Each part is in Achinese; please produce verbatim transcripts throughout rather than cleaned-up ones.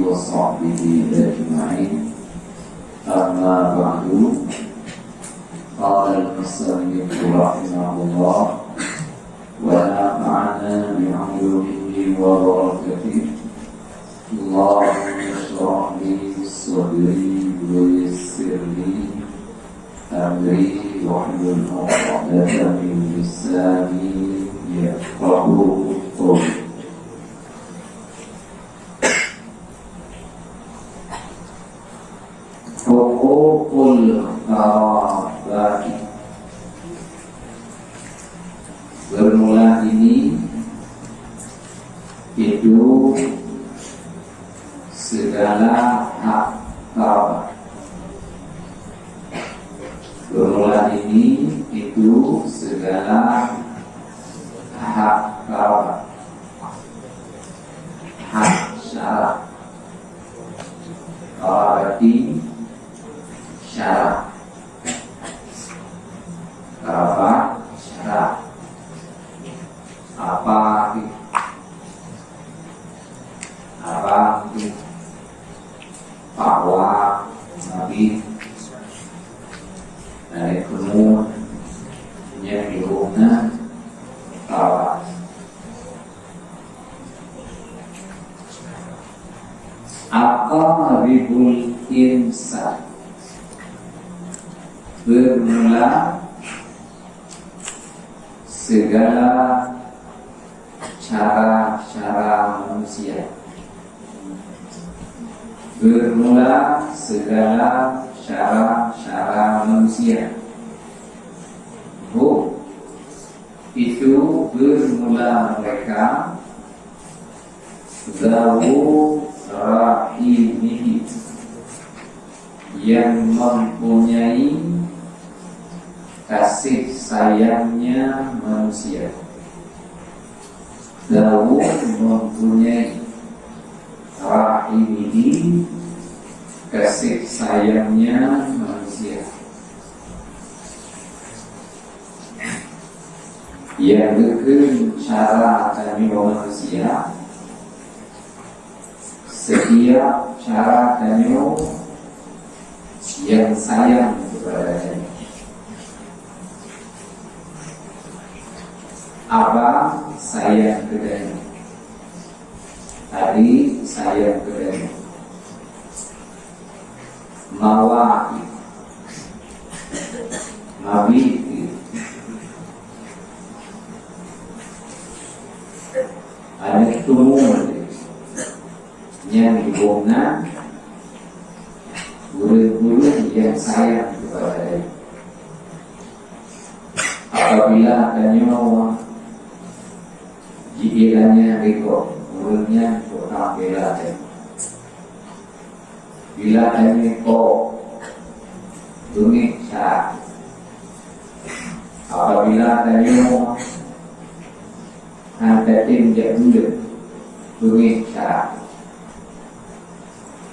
وصحبه أجمعين. أما بعد، قال المصنف رحمه الله: ونفعنا بعلومه وبركاته. اللهم اشرح لي صدري ويسر لي أمري واحلل عقدة من لساني يفقهوا قولي. Huququl qarabati. Bermula ini itu segala hak kerabat. Bermula ini itu segala hak kerabat. Hak syarat. Qarabati syarat. Qarabah syarat. Apa tu? Abang tu. Pak Wa, Nabi. Dari kemur. Yang di rumah. Qarabah. Aqaribul insan. Bermula segala cara-cara manusia. Bermula segala cara-cara manusia. Hum, itu bermula mereka, Zawu rahimihi, yang mempunyai kasih sayangnya manusia. Zawu mempunyai rahimihi, kasih sayangnya manusia. Nyang geukheun cara tanyoe manusia, setiap cara tanyoe nyang sayang kepada tanyoe. Abang sayang keu tanyoe. Adik sayang keu tanyoe. Mawa, mabi, aneuk tumu, nyang dibong na ureueng-ureueng nyang sayang kepada tanyoe. Apabila tanyoe jiilannya rikot, ureueng nyan kok na bela tanyoe. Bila tanyoe kok, beungéh syarat. Apabila tanyoe hana tatem jak buleuen, beungéh syarat.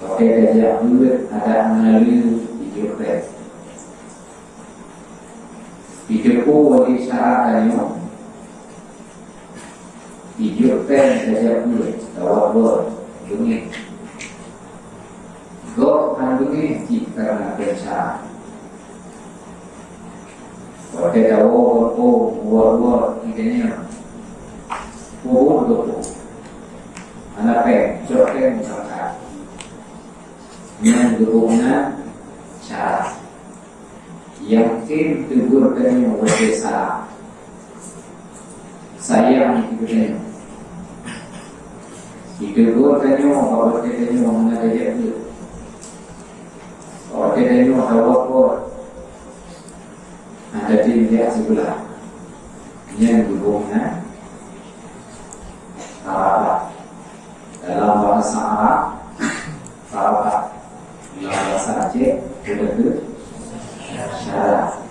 Watée tajak buleuen, adat meulalu ijok péng. Ijok péng wali syarat tanyoe. Ijok péng tajak buleuen, tawot-wot, beungéh. Gob hana beungéh cit kareuna péng syarat. Watée tawoe gob péng, wot-wot, geutanyoe peubuet gob péng. Hana péng, cok péng meuangkat. Nyan geuboh na syarat. Nyang tem teugor tanyoe watée sa. Sayang keu tanyoe. Jiteugor tanyoe bak watée tanyoe hana tajak beuet. Bak watée tanyoe tawot-wot. Hana tatem jak sibeulah. Nyan geuboh na qarabah. Dalam bahasa Arab, qarabah. Dalam bahasa Aceh, kita tu syarat.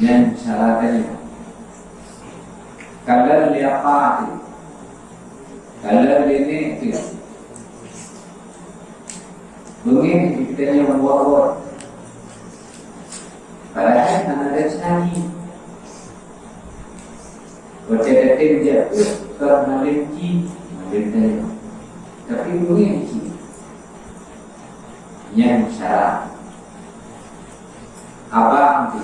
Nyan syarat tanyoe. Kalau liapa tu, kalau nenek tu, beungéh geutanyoe wot-wot. Padahai hana ada ceunani. Watée tatem jak beuet, kon malem jih, malem tanyoe. Tapi Nyan syara. Abang tu.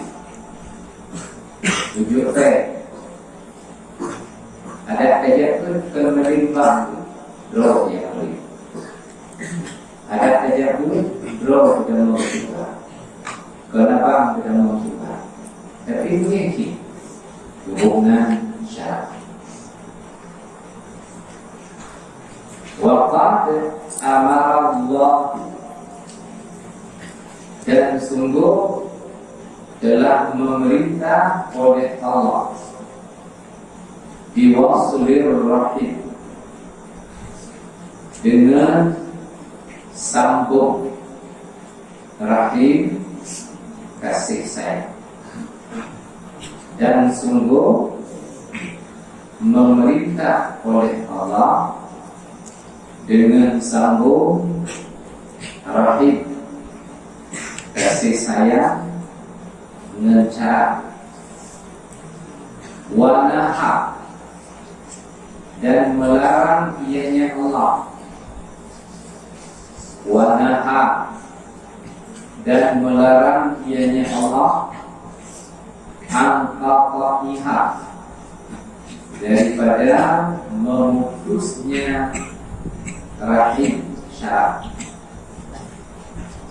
Tujuh pèng. Adak tajak pun keu meulimpah tu. Droe nyang bri. Adak tajak pun droe keu tamong suka. Keu abang keu tamong suka. Tapi nyan cit. Hubungan syara. Wa qad amara Allah, dan sungguh telah memerintah oleh Allah, biwaslir rahim, dengan sambung rahim, kasih sayang. Dan sungguh memerintah oleh Allah dengan sambung rahim, kasih sayang, ngon cara. Wa naha, dan melarang ianya Allah. Wa naha, dan melarang ianya Allah, an qata'iha, daripada memutusnya rahim syara.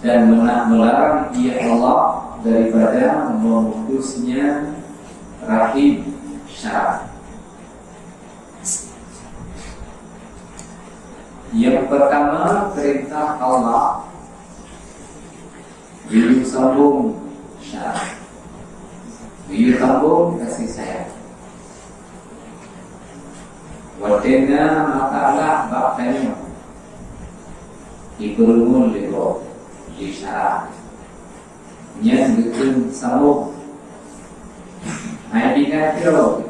Dan mena-, melarang ia Allah daripada memutusnya rahim syara. Yang pertama, perintah Allah, geuyue sambung syara. Geuyue sambung kasih sayang. Watèe na masalah bak tanyoe, jipeurumun lé gob, jisyarat. Nyan geukheun sambong. Hai tinggai kiro.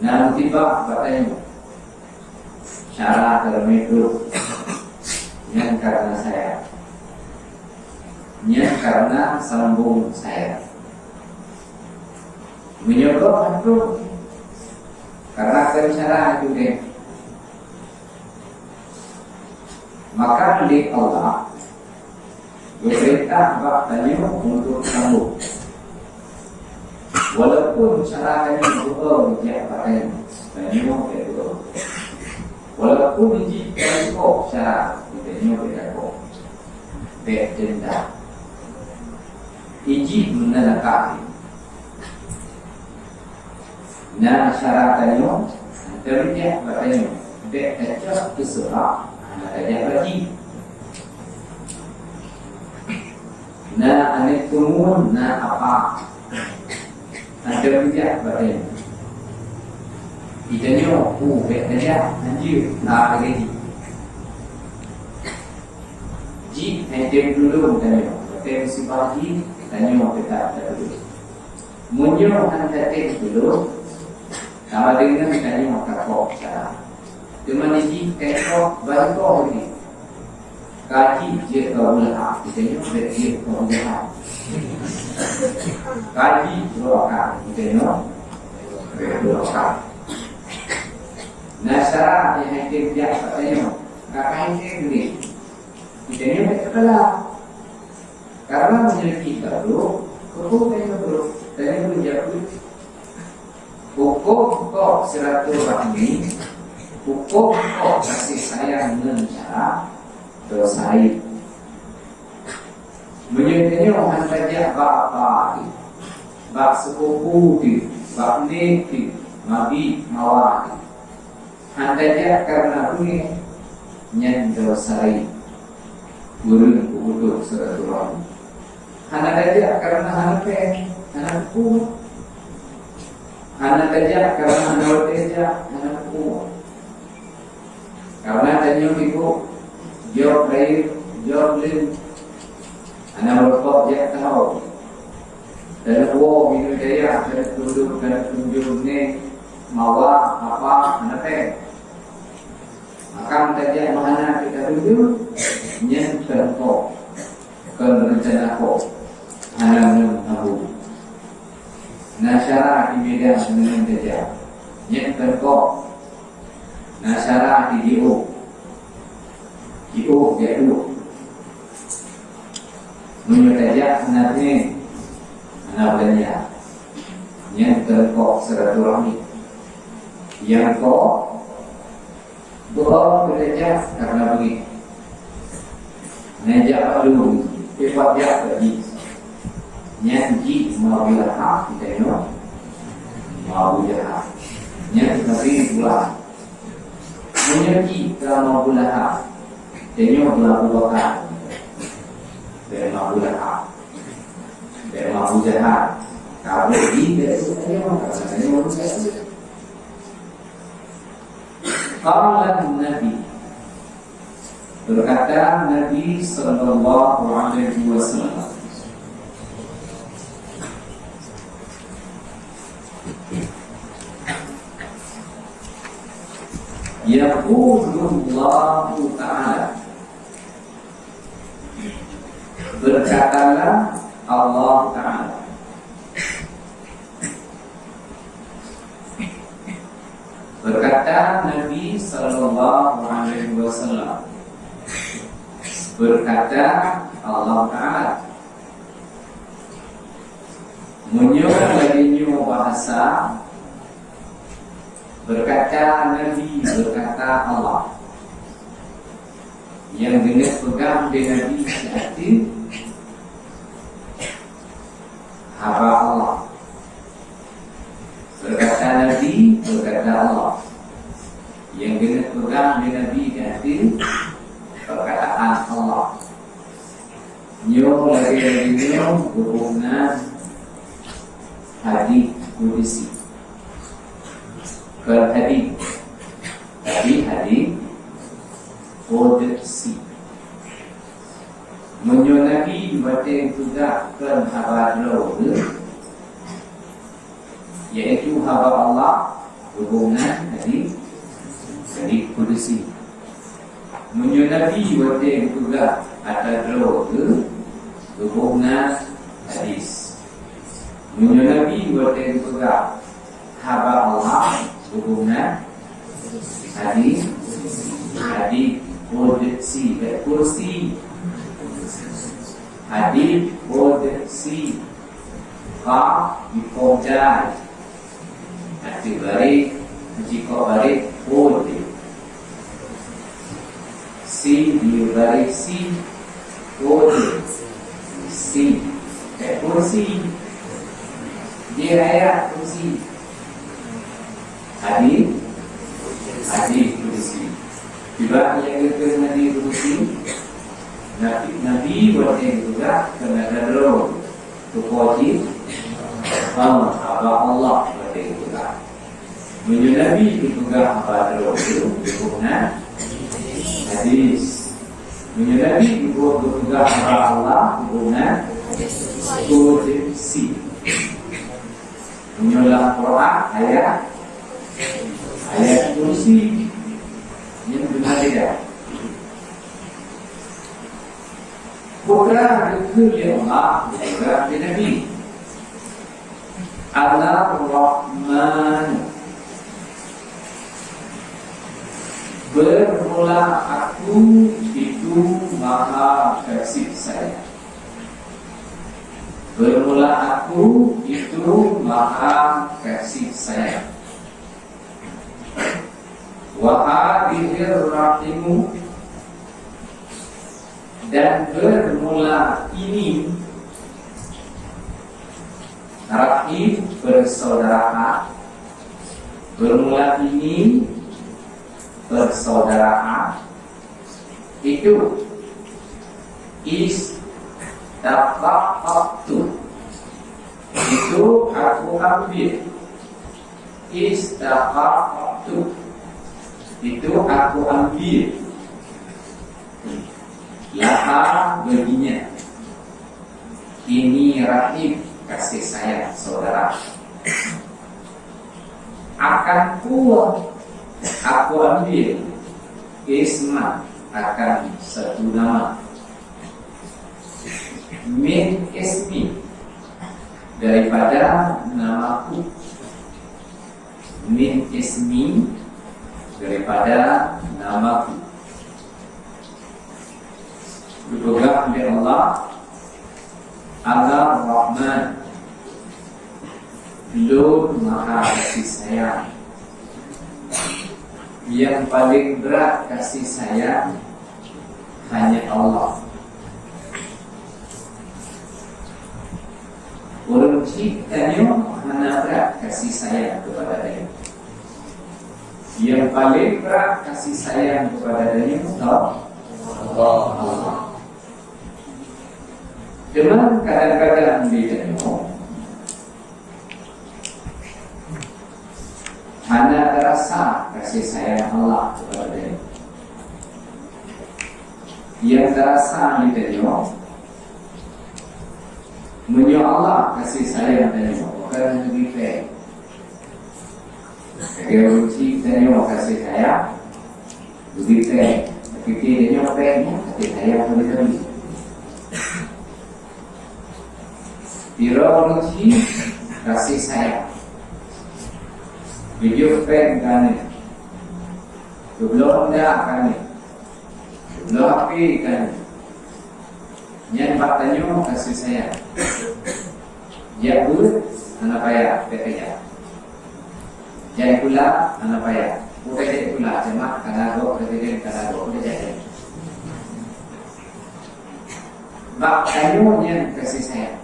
Na musibah bak tanyoe. Syara teureumeudok. Nyan karena saya. Nyan karena sambung saya. Meunyoe gob hantom, karena keu syara itu deh. Maka lé Allah geupeurintah bak tanyoe untuk sambong. Walaupun syara tanyoe beutôi jak bak tanyoe, tanyoe bèk beutôi. Walaupun jih tanyoe syara, tanyoe bèk takot. Bèk dendam. Ijih meunan lakah. Na syara tanyoe, teurijak bak tanyoe, bèk tacok teuseurah, hana tajak bak jih. Na aneuk peungeueng, na apa, teurijak bak tanyoe. Di tanyoe, pu bèk tajak, hanjeuet, na lagèe jih. Jih han tem tulông tanyoe, watèe musibah jih, tanyoe teutap tatulông. Meunyoe han tatem tulông, ka deungon tanyoe takot cara. Teuma jih takot bantoh jih. Ka jih jeuet keu ulèe, tanyoe bèk jeuet keu ulèe. Ka jih droe ka, tanyoe bèk droe ka. Na syara nyang han tem jak bak tanyoe, ka han tem jih. Tanyoe bèk teupeula. Karena meunyoe jih ka brôk, hukôm tanyoe brôk, tanyoe brôk jak brôk. Hukôm koh silaturahmi, hukôm koh kasih sayang ngon cara dosa. Meunyoe tanyoe han tajak bak apa jih, bak seupupu jih, bak nek jih, mabi mawa jih. Han tajak karena beungéh, nyan dosa. Ureueng peuputoh silaturahmi. Hana tajak karena hana péng, hana peue. Hana tajak karena hana watèe jak, hana peue. Karena tanyoe sibuk, jok rayeuk, jok leueng. Hana beureukoh jak teuhôi. Taneuk woe binoe dayah, taneuk tundok, taneuk tunjong nèng, mawa, apa, hana péng. Maka meutajak meuhana kita tunjong, nyan teungko. Kon reuncana ko. Hana meunang tabu. Na syara di Medan meunang tajak. Nyan teungko. Na syara di Dio. Jiôh jak duek. Meunyoe tajak hana teungoh, hana beulanja, nyan teungkok silaturahmi. Nyang kok beuo tajak kareuna beungéh. Hana jak padum, teumpat jak bak jih. Nyan jih meubeulahap geutanyoe, meubeulahap. Nyan sabe buah. Meunyoe jih ka meubeulahap, tanyoe beulah Abu Bakar. Bèk meubeulahap. Bèk meubeulahap. Ka beuet jih bèk seumayang, ka seumayang bèk seumayang. Qala Nabi, berkata Nabi sallallahu alaihi wasallam, Yaqulullahu Ta'ala, berkatalah Allah Ta'ala. Berkata Nabi sallallahu alaihi wasallam, berkata Allah Ta'ala. Meunyoe lagèe nyoe bahasa, berkata Nabi, berkata Allah. Nyang geuneuk peugah lé Nabi siat teuk haba Allah. Berkata Nabi, berkata Allah. Nyang geuneuk peugah lé Nabi siat teuk perkataan Allah. Nyoe lagèe-lagèe nyoe geuboh nan hadis kudusi. Kon hadis, tapi hadis kudusi. Meunyoe Nabi watèe geupeugah kon haba droe geuh, yaitu haba Allah, geuboh nan hadis, hadis kudusi. Meunyoe Nabi watèe geupeugah ata droe geuh, geuboh nan hadis. Meunyoe Nabi watèe geupeugah haba Allah, geuboh nan hadis, hadis kudusi, bèk kursi. Hadis kudusi. Qaf, ipoh dal. Ateueh baréh, jikok baréh, kud. Sin, di baréh sin, kud. Sin. Eh, kursi. Di ayat kursi. Hadis, hadis kudusi. Kiban nyang geukheun hadis kudusi, Nabi, Nabi watèe geupeugah keu ata droe, keu Po teuh, haba Allah watèe geupeugah. Meunyoe Nabi geupeugah haba droe, geuboh nan hadis. Meunyoe Nabi geupeugah haba Allah, geuboh nan kudusi. Meunyoe lam Quran, ayat, ayat kursi. Nyan beuna beda. Peue geukheun lé Allah, peue lé Nabi. Ar-Rahman. Bermula Aku itu Maha Kasih Sayang. Bermula Aku itu Maha Kasih Sayang. Wa hadhir rahimu, dan bermula ini, rahim, persaudaraan, bermula ini, persaudaraan, itu, istaqaqtu, itu aku ambil. Istaqaqtu, itu aku ambil. Laha, baginya. Ini rahim, kasih sayang saudara. Akan pun aku ambil isman, akan satu nama. Min ismi, daripada namaku. Min ismi, daripada namaku. Geupeugah lé Allah, "Ana Rahman, Lôn Maha Kasih Sayang." Nyang paleng brat kasih sayang hanya Allah. Ureuëng chik tanyoe hana brat kasih sayang keupada tanyoe. Nyang paleng brat kasih sayang keupada tanyoe, Allah. Teuma kadang-kadang di tanyoe hana terasa kasih sayang Allah keupada tanyoe. Nyang terasa di tanyoe, meunyoe Allah kasih sayang tanyoe, bukan lebih baik. Lagée ureuëng chik tanyoe kasih sayang, begitu, tapi tanyoe péng, tapi sayang lebih tinggi. Piro ureuëng chik kasih sayang, geujok péng keu aneuk, geubloe honda keu aneuk, geubloe H P keu aneuk. Nyan bak tanyoe kasih sayang. Jak beuet, hana payah, bèk tajak. Jak sikula, hana payah. Bukan jak sikula, cuma kana gob, presiden kana gob, udah jadi. Bak tanyoe nyan kasih sayang.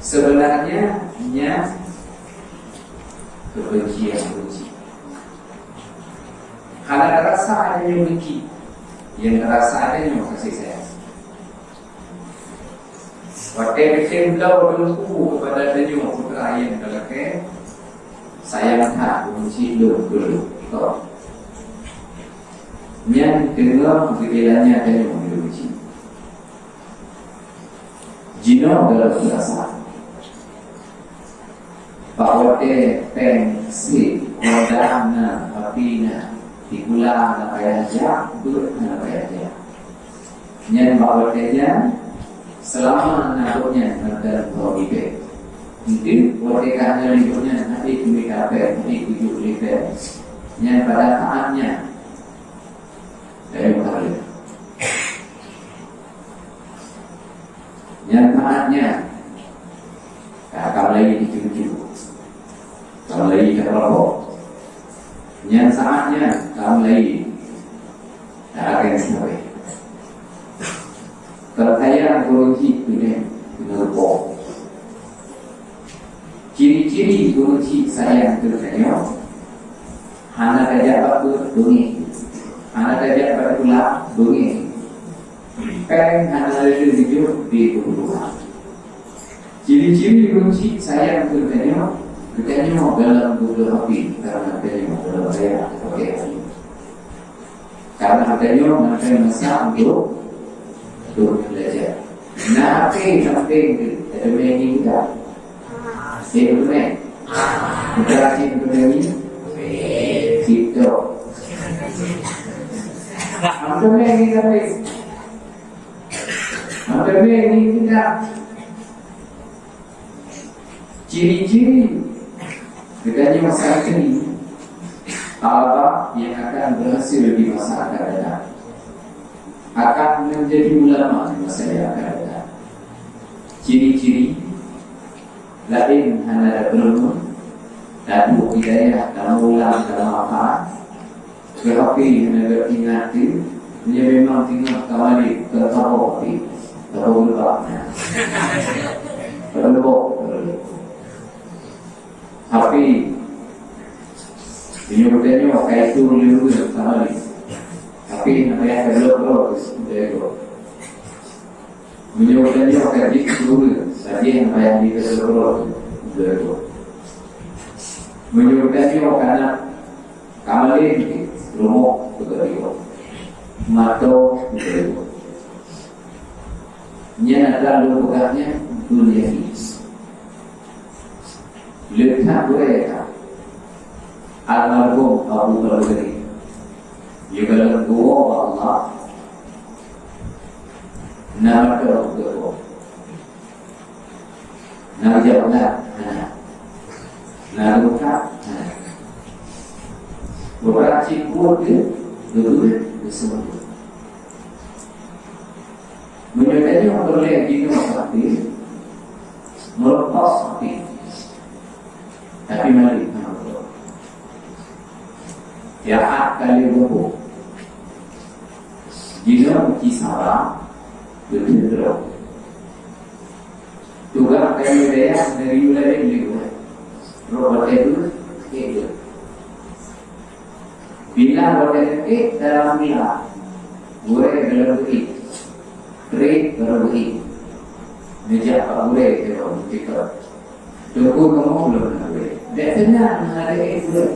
Sebenarnya nyan kebencian, benci. Hana terasa tanyoe benci, nyang terasa tanyoe kasih sayang. Watée geutem bloe Teungku keupada tanyoe putra nyang talakée, sayang that ureuëng chik lôn keu lôn. Nyan teungoh geutilanya tanyoe ureuëng chik. Jinoe dalam puasa. Bak watée péng sép, honda na, api na, sikula hana payah jak, beuet hana payah jak. Nyan bak watée nyan, seulama na gobnyan mantong ho ibée. Mungken watée ka hana lé gobnyan, hana keu mita péng, hana keu jok lé péng. Nyan pada saát nyan, dari pahala. Nyan saát nyan, ka, ka mulai dicucu, ka mulai dikeureumpok. Nyan saát nyan, ka mulai dageng sabe. Kalau sayang ureuëng chik keuneuk, keuneuk rupa. Ciri-ciri ureuëng chik sayang keu tanyoe, hana tajak bak beuet beungéh, hana tajak bak sikula beungéh, péng hana lé jeuet di keubeutuhan. Ciri-ciri ureuëng chik sayang keu tanyoe, geutanyoe dalam geupeuleuhapi karena tanyoe dalam raya sebagai aneuk. Karena tanyoe mantong masa untuk, untuk belajar. Na H P sampéng tu, tapi main game tak? Eh, betul kan? Bukan asing betul ni? TikTok. Hampir main game tapi. Hampir main game tak? Ciri-ciri geutanyoe santri Allah yang akan berhasil di masa akan datang, akan menjadi ulama di masa yang akan datang. Ciri-ciri laén hana ada peureumeun, taduek hidayah, tameuulang, tameuhafal, Keu H P hana geuingat teuh, nyan memang teungoh ka malée, ka saboh H P. Saboh geubak nyan. Saboh geubak. H P. Meunyoe geutanyoe ka itu lé ureueng ka malée. H P hana payah ka bloe-bloe teuh, udah itu. Meunyoe geutanyoe ka jeuet keu ureueng, sajian payah jiteupeue droe, udah itu. Meunyoe geutanyoe ka na Ka malée rumoh teuka riwah, mato teuka riwah. Nyan atra lôn peugah nyan dunia ini. Leukat gurée ka almarhum Abu Bakar Geuwoe Allah, na mato teuka riwah. Na geujaweueb na, hana. Na geumeukat, hana. Beurati buet geuh, geubeuet, geuseumeutueng. Nyang peureulèe jinoe sakét, meureumpok sakét. Tapi malèe hana beutôi. Tiap kali geuboh, jinoe ci saba, beutôi droe. Tugaih kayèe dayah dari ulèe lé gurèe. Rot watèe beuet, ék beuet. Bila watèe ék dalam bila, gurèe dalam beuet. Trép baru beuet. Neujak bak gurèe sidroe meucakap. Teungku, kamoe lôn hana gurèe. Dek teunang hana ék gurèe.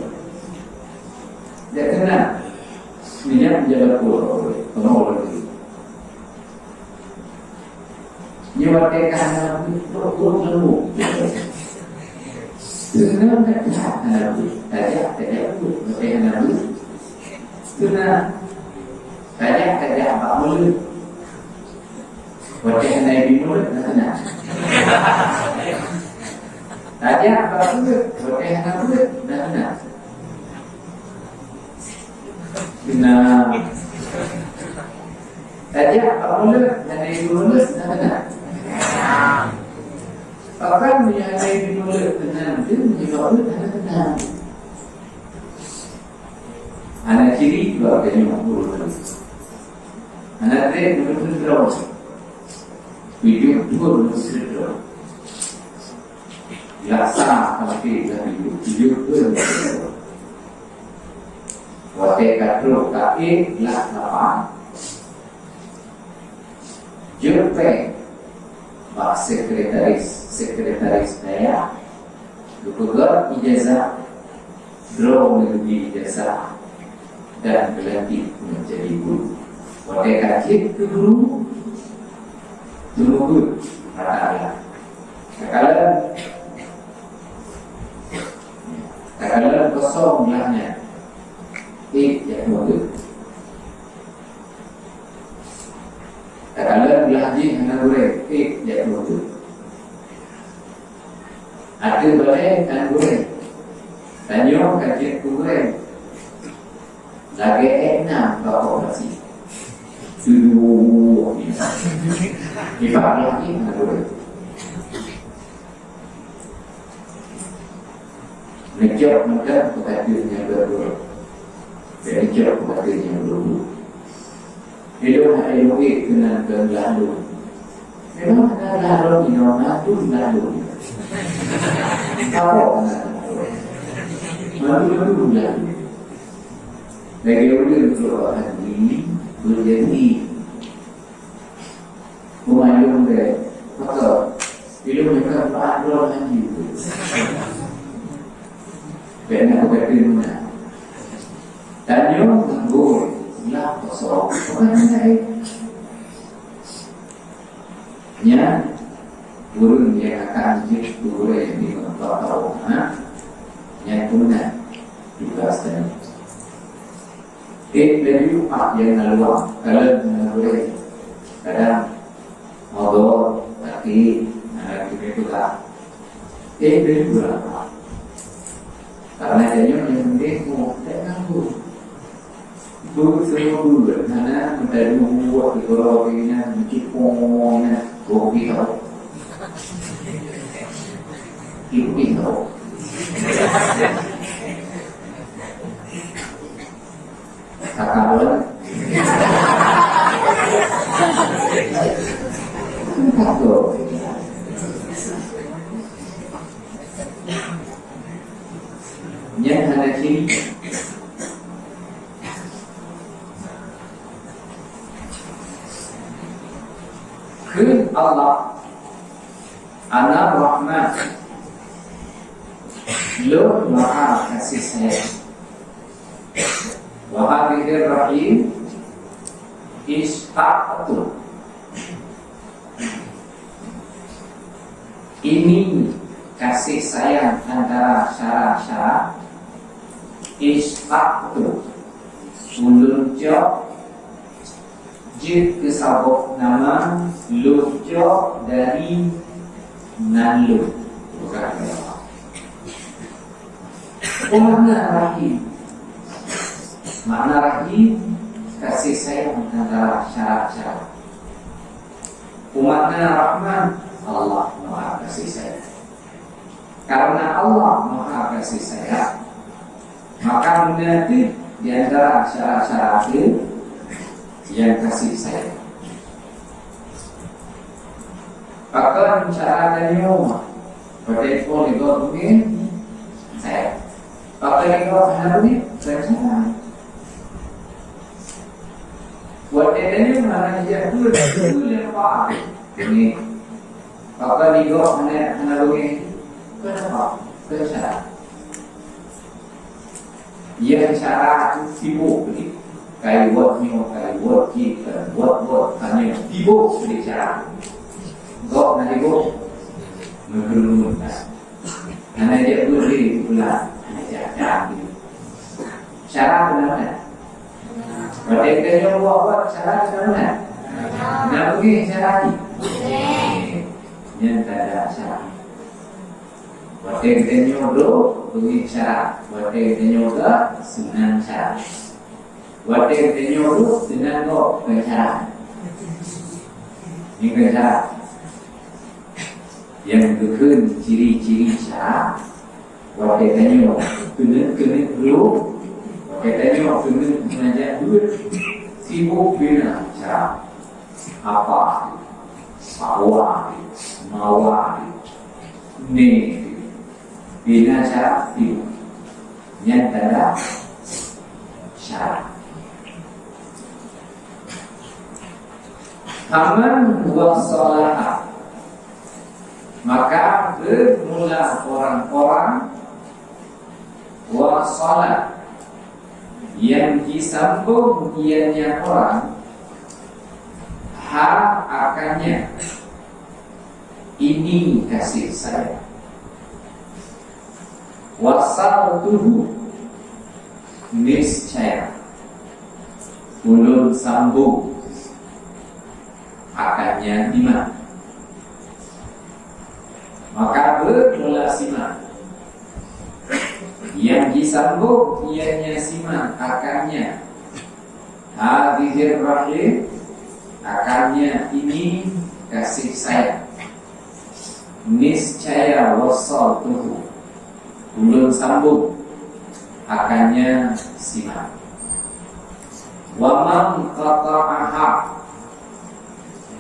Dek teunang. Neujak jalan pulang bak gurèe. Kamoe lôn hana gurèe. Nyoe watèe ka hana beuet, trok ureueng leumo. Seunang that hana beuet, tajak, tajak beuet, watèe hana beuet. Seunang tajak, tajak bak mulod. Watèe hana ibi mulod, na seunang. Tajak bak beuet, watèe hana beuet, na seunang. Nah. Tajak bak mulod, hana ibi mulod, na seunang. Pakon meunyoe hana ibi mulod seunang, teuh meunyoe bak beuet hana seunang. Hana ciri bak geutanyoe ureueng. Hana trép meunurot droe. Tujoh thon meuseuti droe. Laksa sampai ka tujoh, tujoh thon. Watèe ka trok ka ék, laksa lapan. Jeuet péng bak sekretaris, sekretaris dayah, geupeugöt ijazah, droe neubi ijazah dan geulantik menjadi guru. Watèe ka jeuet keu guru, teumeubuet rata-rata. Takalon, takalon kosong blah nyan, ék jak keu Takalon blah jih hana gurèe, ék jak keu gurèe. Ateueh balèe hana gurèe. Tanyoe ka jeuet keu gurèe. Lagèe ék nam bak koperasi. Tuduek. Di blah jih hana gurèe. Neucok mantong peukateuen nyang dua-dua. Neucok peukateuen nyang dua-dua. Ilôn hana ilôn ék keunan keu blah lôn. Memang hana blah lôn inoe, mandum blah lôn. Apa hana blah lôn? Mandum-mandum blah lôn. Lagèe ulôn keuluwarga nyoe, beujadi. Peumandum bèk, maka ilôn nyang ka beuat droe laju. Bèk na peugah meunan. Tanyoe nganggur, lam kosong. Bukan laén. Nyan, ureueng nyang akan jeuet keu ureueng nyang limong ploh tahun na, nyan pun na tugas tanyoe. Ék laju pat nyang na luwah, kalon nyang na gurèe. Kadang modor, sakét, hana lagèe peugah. Ék laju pat. Karena tanyoe nyang penting mo, tak nganggur. Buet semua buet, hana meudaru buet di gurèe inan, meucipong inan, gopi tau. Gopi tau. Sakawan. Nyan hana ciri. Kheun Allah, "Ana Rahman." Lôn Maha Kasih Sayang. "Wa hadhihi rahim ishtaqtu." Ini kasih sayang antara syara-syara. Ishtaqtu. Ulôn cok jeuet keu saboh nama, lôn cok dari nan lôn. Bukan nama. Apa makna rahim? Makna rahim, kasih sayang antara syara-syara. Makna Rahman, Allah Maha Kasih Sayang. Karena Allah Maha Kasih Sayang, maka meunasib di antara syarat-syarat itu yang kasih sayang. Pakon cara tanyoe, pada pun ikut mungkin saya. Pakon ikut hana mungkin saya. Buat tanyoe mana dia pun, pun yang apa? Ini. Pakon ikut hana, hana mungkin. Kenapa? Kenapa? Nyang cara tu sibuk ni. Kai buet nyoe, kai buet jih, kai buet-buet, hana sibuk di cara. Gop na sibuk. Meukeureumun na. Hana jak beuet lé di bulan. Hana jak-jak lé. Cara beuna na. Watèe geutanyoe buet-buet, cara beuna na. Na beungèh cara jih. Nyan tanda cara. Watèe geutanyoe dum beungèh syarat, watèe geutanyoe ka seunang syarat. Watèe geutanyoe dum seunang gob keu syarat. Nyoe keu syarat. Nyang geukheun ciri-ciri syarat, watèe tanyoe keuneuk-keuneuk dum, watèe tanyoe keuneuk meunajak duek, sibuk bina syarat. Apa? Hawa, mawa, ni, bina syarat, nyan tanda syarat. Faman wassalaha, maka bermula orang-orang, wassala, yang disambung ianya orang, ha, akannya, ini kasih sayang. Wassaltuhu, niscaya ulôn sambung akannya si ma. Maka bermula si ma. Yang disambung ianya si ma akannya. Hadzihir rahim, akannya ini kasih sayang. Niscaya wassaltuhu, ulôn sambung akannya si ma. Wa man qata'aha,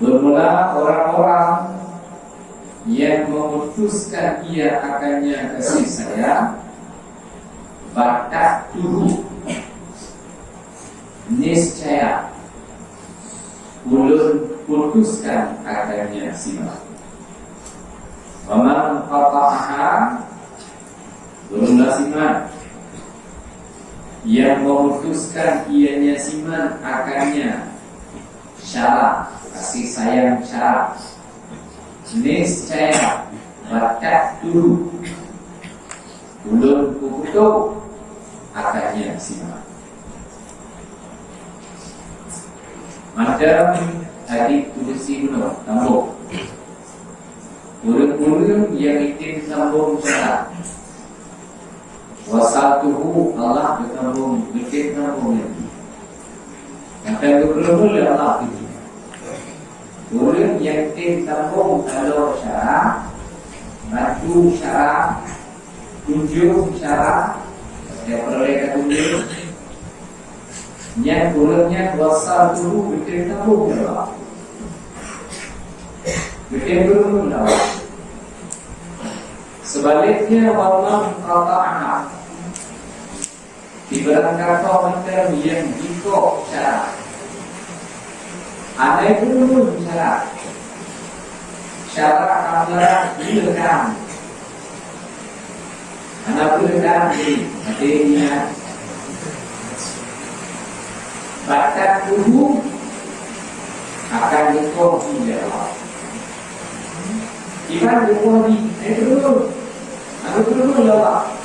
bermula orang-orang yang memutuskan ia akannya kasih sayang, batahtuhu, niscaya ulôn putuskan akannya si ma. Wa man qata'aha, bermula si ma yang memutuskan ianya si ma akannya syarat, kasih sayang syarat. Niscaya batahtuhu, ulôn kuputôh akannya si ma. Mantong hadis kudusi bunoe, sambung. Ureueng-ureueng nyang item sambung syarat. Wassaltuhu, Allah geusambung, geutém sambung lagi. Maka geupeureumeun lé Allah. Ureueng nyang tem sambung taloe syarat, batu syarat, tunjong syarat, nyang peureulèe ka tunjong. Nyan ureueng nyan wassaltuhu, geutém sambung lé Allah. Geutém peureumeun lé Allah. Sebaliknya, wa man qata'aha, di barang kata mantong nyang jikok syarat. Andai pun syarat, syarat antara dua orang. Hana peue dan jih, hati ingat. Batahtuhu akan dikoh di Allah. Iban dikoh di, eh, dulu. Aku dulu lewat.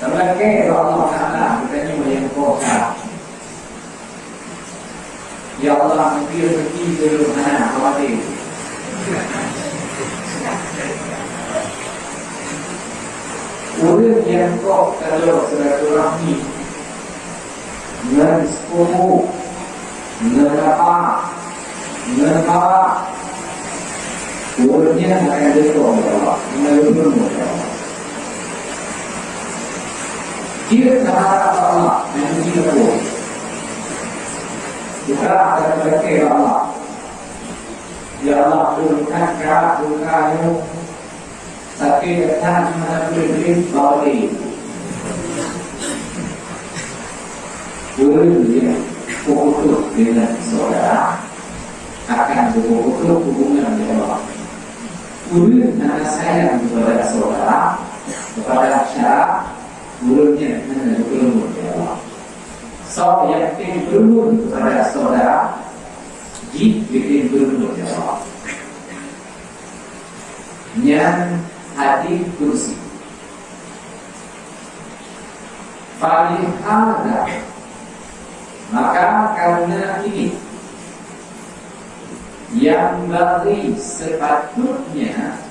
Sebagai Allah Taala, bukannya yang kuasa. Ya Allah, mungkin rezeki belum hana khawatir. Ureueng nyang kok taloe silaturahmi ngon sepupu, Ngon lapar, ngon kara, ureueng nyan akan jiteupeue lé Allah, ngon leupeue lé Allah. Jeuet taharap bak Allah, nyan jeuet tapeue. Buka akan bak Allah. Ya Allah, ureueng nyan ka, buka nyoe. Tapi datang mana boleh beli balik. Ureueng nyang peuputus dengan saudara akan peuputus hubungan dengan Allah. Ureueng hana sayang kepada saudara, kepada syarak, ureueng nyan hana geupeureumeun lé Allah. Soe nyang tem peureumeun kepada saudara, jih geutem peureumeun lé Allah. Nyan hadis kursi. Falihada, maka karena ini, yang bagi sepatutnya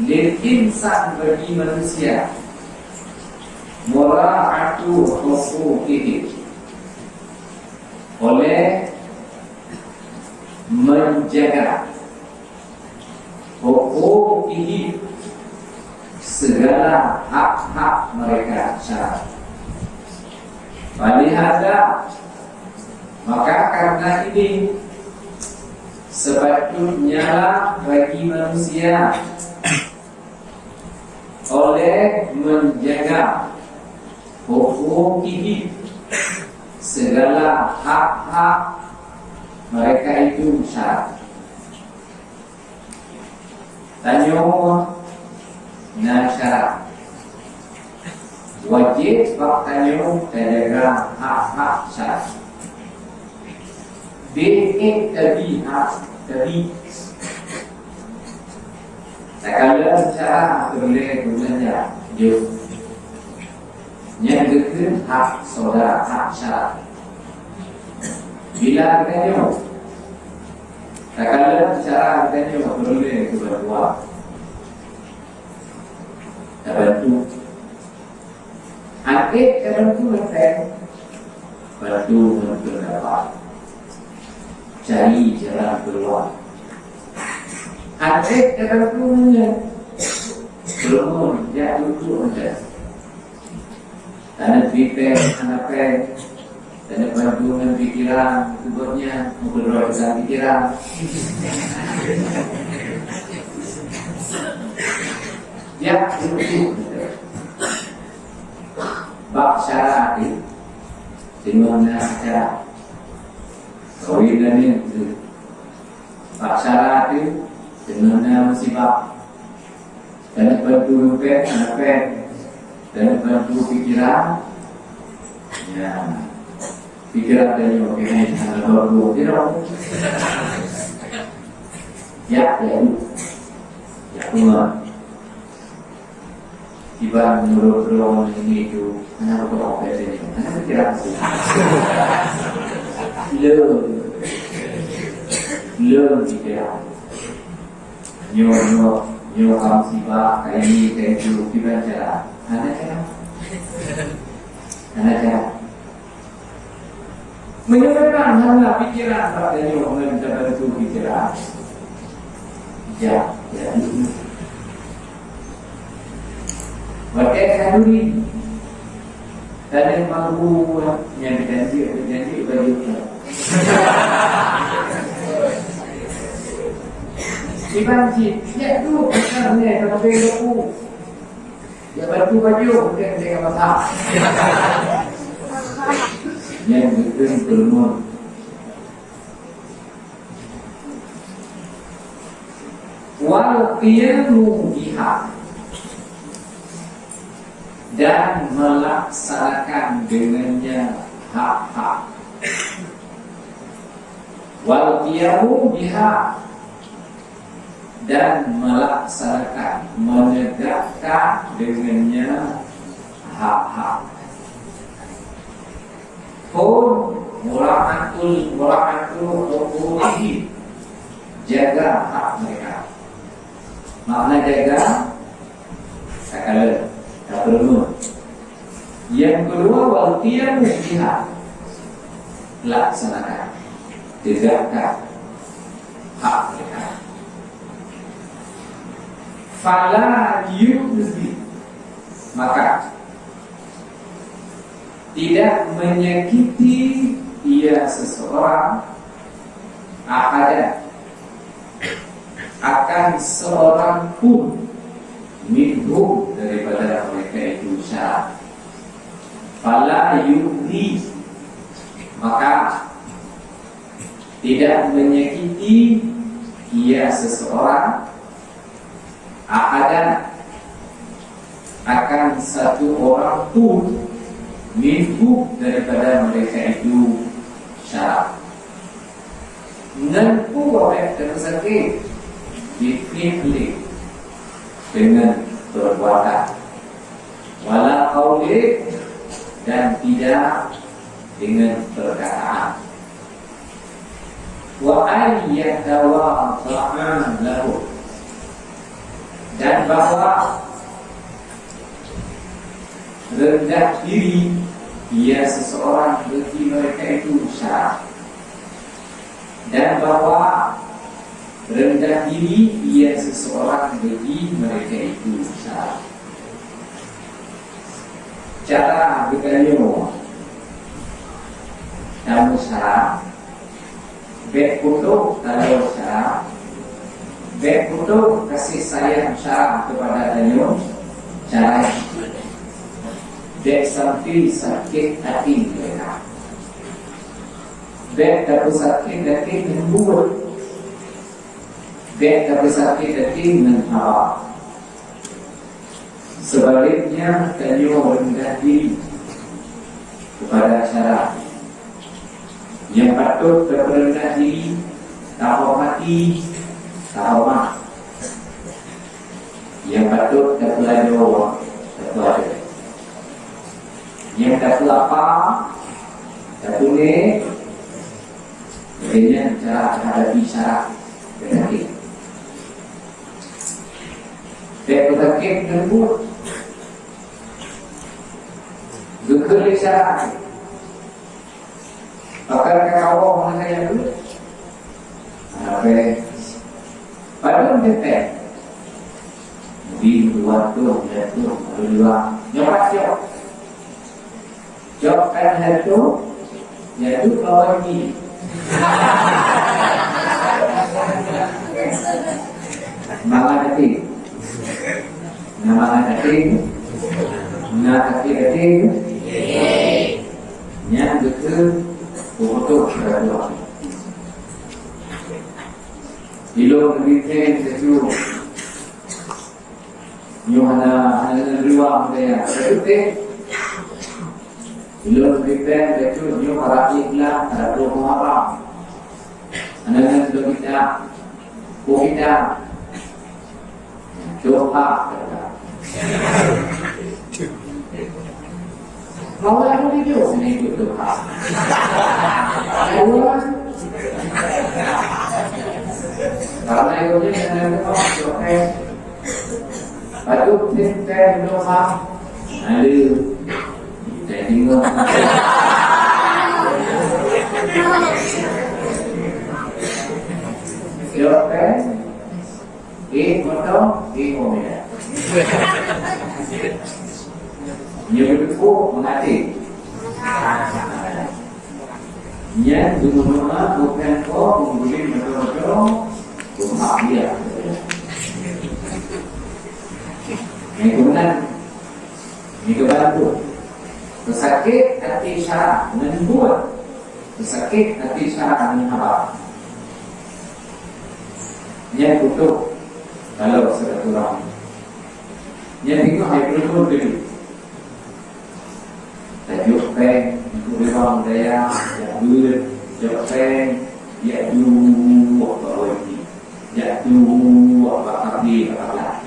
lil insan bagi manusia mura'atu huquqihi oleh menjaga huquqihi segala hak-hak mereka syarak. Falihada, maka karena ini sepatutnya lah bagi manusia oleh menjaga huquqihi segala hak-hak mereka itu syarak. Tanyoe na syarak. Wajéb bak tanyoe tajaga hak-hak syarak. Bék ék tabi hak tabi. Takalon syarak peureulée geubeulanja, jeuet. Nyan geukheun hak saudara, hak syarak. Bila geutanyoe takalon syarak geutanyoe peureulée keu bantuan, tabantu. Akhé tabantu leupah, bantu ngon peundapat, cari jalan keuluwa. Akhé tabantu nyan, peureumeun jak duek-duek mantong. Taneuk bri péng hana péng, taneuk bantu ngon pikiran, keubot nyan meukeudroe dalam pikiran. Ya, beutôi. Bak syarak teuh, teungoh na acara kawen laén teuh. Bak syarak teuh, teungoh na musibah. Taneuk bantu ngon péng, hana péng. Taneuk bantu pikiran. Ya. Pikiran tanyoe keuhai hana baru, tidak. Ya, ya. Ya, Tuhan. Kiban menurut ruang ini itu, hana beutôi apa yang ini. Hana pikiran sih. Leuh. Leuh pikiran. Nyoe, nyoe, nyoe ka musibah, ka ini, ka itu, kiban cara? Hana cara. Hana cara. Meunyoe memang hana pikiran bak tanyoe ngon tabantu pikiran, jak, jak. Watée khanuri, taneuk mampu nyang geujanji, geujanji baju nyan. Iban cit, jak duek, bukan nyan, tapi mampu. Jak bantu baju, bukan dengan masak. Nyan geukheun peureumeun. Wal qiyamu biha, dan melaksanakan dengannya hak-hak. Wal qiyamu biha, dan melaksanakan, menegakkan dengannya hak-hak. Phôn mura'atul, mura'atul huquqihi, jaga hak mereka. Makna jaga, takalon, tapeureumeun. Nyang keudua, wal qiyamu biha, Laksanakan, tegakkan hak mereka. Fala yu'zi, maka tidak menyakiti ia seseorang, ahadan, akan seorang pun, minhum, daripada mereka itu, syarak. Fala yu'zi, maka tidak menyakiti ia seseorang, ahadan, akan satu orang pun, minhum, daripada mereka itu, syarak. Ngon peue bék teupeusakét? Bifi'lin, dengan perbuatan. Wala qaulin, dan tidak dengan perkataan. Wa an yatawadha'a lahum, dan bahwa rendah diri ia seseorang bagi mereka itu syarak. Dan bahwa rendah diri ia seseorang bagi mereka itu syarak. Cara geutanyoe tameusyara, bék putôh taloe syara, bék putôh kasih sayang syara keupada tanyoe, cara bék sampai sakét até mereka. Bék tapeusakét até ngon buet. Bék tapeusakét até ngon hawa. Sebaliknya, tanyoe rendah diri keupada syara. Nyang patôt tapeureundah diri, tahormati, tahoreumat. Nyang patôt tapeulajoe, tapeuajoe. Nyang tapeuapa, tapeungét. Lagèe nyan cara hadapi syara penyakit. Bék peusakét ngon buet. Geukheun lé syara. Pakon ka kawoe hana kaya buet? Hana péng. Padum teuntèe? Bri dua ratus, tiga ratus, lalu dua. Nyoe pat cok. Cok kan satu, ya tu kawan ni. Mangat até. Na mangat até. Na até até. Nyan beutôi peuputoh keuraduan. Ilôn geubri péng satu. Nyoe hana, hana neuneuk riwang daya. Beutôi teh? Ilôn geubri péng bacut nyoe para iklan, para promo apa? Hana neuneuk dua kita, dua kita. Doa. Mawlana itu sini itu doa. Karena itu ni dengan doa. Batuk teh teh doa. Lalu saya tengok. Doa. Eh, mantap. Eh, oh, ya. Nyoe beutôi mangat até. Nyan geumeunyoe bukan kok peungguling mantap-mantap, cuma dia. Yang kemudian, yang kebantu. Pesakit hati syara ngon buet. Pesakit hati syara ngon haba. Nyan putôh kalau silaturahmi. Nyan tengok hai peurumpun tadi. Tajok péng, ikut ribang daya, jak beuet, jok péng, jak duek bak wajib, jak duek bak kafe, bak kafe.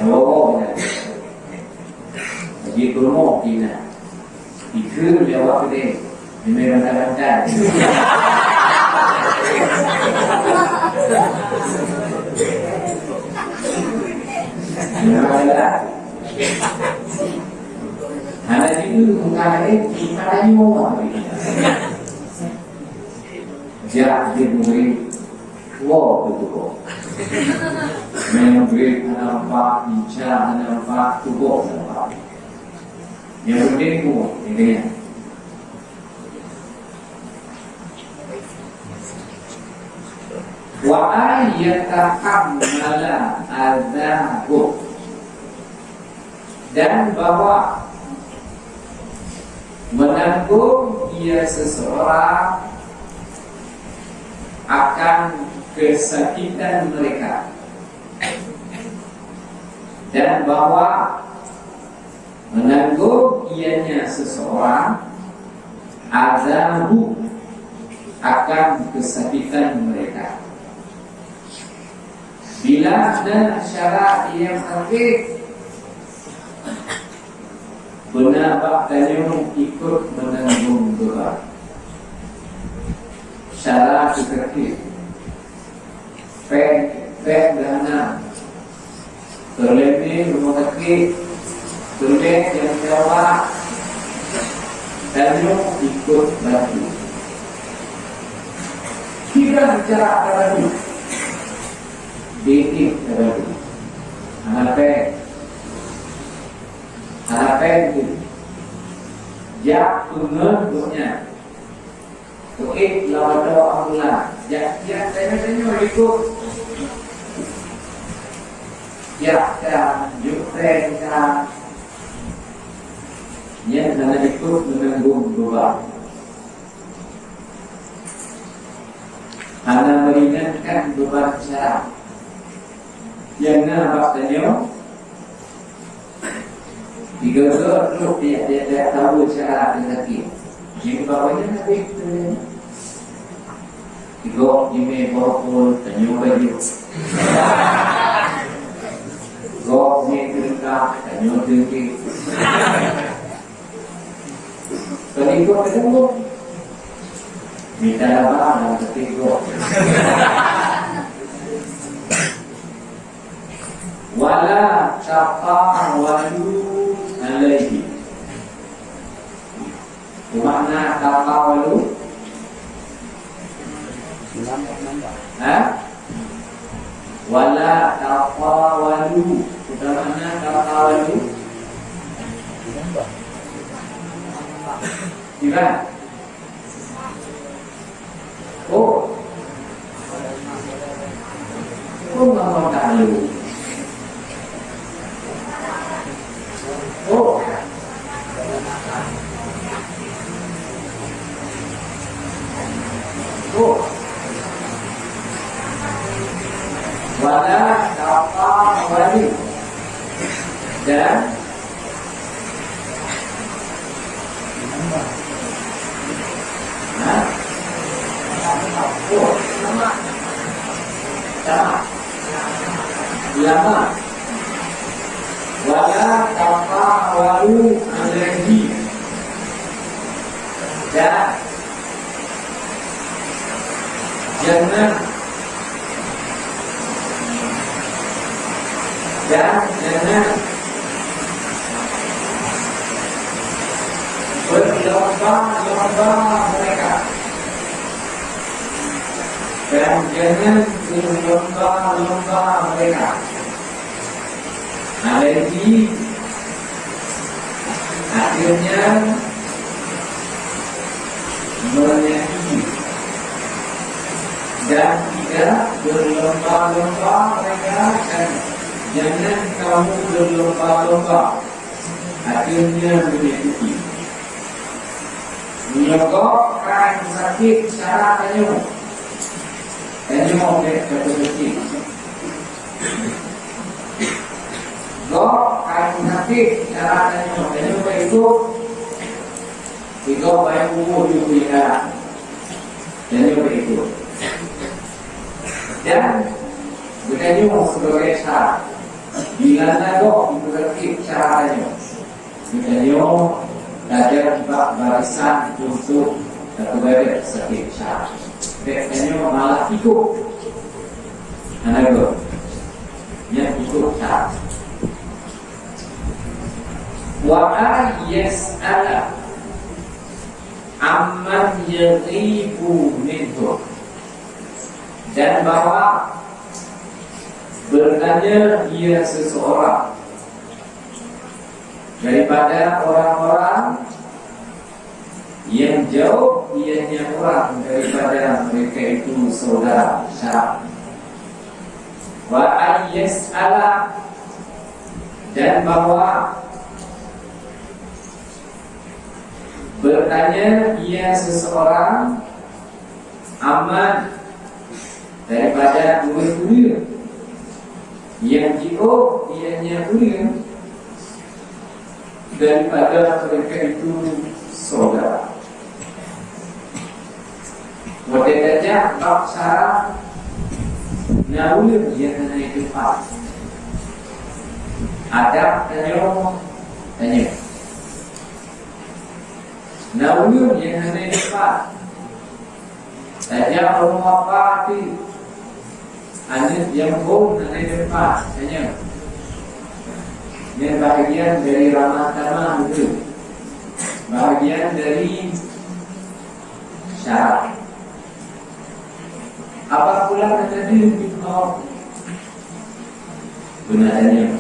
Oh, ya. Jadi promo kita. Ikeu lé awak keudeh, jimé bantai-bantai. Jimé bantai-bantai. Hana jieu meukawen, meukawen nyoe. Jak di murit, woe teuh tuboh. Meunyoe murit hana nampak, ica hana nampak, tuboh hana nampak. Nyang penting tuboh, intinya. Wa an yatahammala adzahu, dan bahwa menanggung dia seseorang akan kesakitan mereka, dan bahwa menanggung ianya seseorang adzahu akan kesakitan mereka. Bila na syara nyang sakét, beuna bak tanyoe ikot meunanggung beuban. Syara sakét. Péng, péng dana. Peureulée rumoh sakét, peureulée nyang jawa, tanyoe ikot bantu. Kiban cara tabantu? Binéh tabantu. Hana péng. Hana péng tu. Jak peungeuh gobnyan. Keuék lam adoe ambulan, jak-jak tanyoe-tanyoe likot. Jak ka, juk péng ka. Nyan hana likot meunanggung beuban. Hana meringankan beuban syara. Nyang na bak tanyoe, Tiga-tiga trok tiep-tiep tahu cara teuka. Jimeubawa nyan habéh tu. Tiga jimé bokol, tanyoe baju. Gok ni teuka, tanyoe teuka. Pelikot teuka. Minta laba dalam ketik gok. Wala taqawalu alaihi. Apa makna taqawalu? Ha? Wala taqawalu. Apa makna taqawalu? Tidak. Oh. Oh, mama tahu. Oh. Oh. Wala taqawalu. Dan Hah? Oh, sama. Sama. Ulama. Wala taqawalu alaihi. Dan Jangan, dan jangan berlomba-lomba mereka. Dan jangan berlomba-lomba mereka. Alaihi, akhirnya menyakiti. Dan tidak berlomba-lomba mereka, dan jangan kamu berlomba-lomba, akhirnya menyakiti. Meunyoe gob ka sakét cara tanyoe, tanyoe bék tapeusakét. Gob ka sakét cara tanyoe, tanyoe bék ikot. Sigoe bayeue bumoe di peunjara, tanyoe bék ikot. Dan geutanyoe sibagai syarat, bila na gob sakét cara tanyoe, Geutanyoe tajak bak barisan untuk tapeugét sakét syarat. Bék tanyoe malah ikot. Hana gét. Nyan ikot syarat. Wa an yas'ala amman yaghibu minhu, dan bahwa bertanya ia seseorang daripada orang-orang yang jauh ianya orang daripada mereka itu saudara syara. Wa an yas'ala, dan bahwa bertanya ia seseorang amman daripada ureuëng-ureuëng yang jiôh ianya ureuëng daripada mereka itu saudara. Watée tajak bak syara, na ureuëng nyang hana teumpat. Adab tanyoe, tanyoe. Na ureuëng nyang hana teumpat. Tajak rumoh apa pih, aneuk nyang phon hana teumpat, tanyoe. Nyan bahagian dari ramah tamah beutôi. Bahagian dari syara. Apa pula kata dia di bawah? Beuna tanyoe.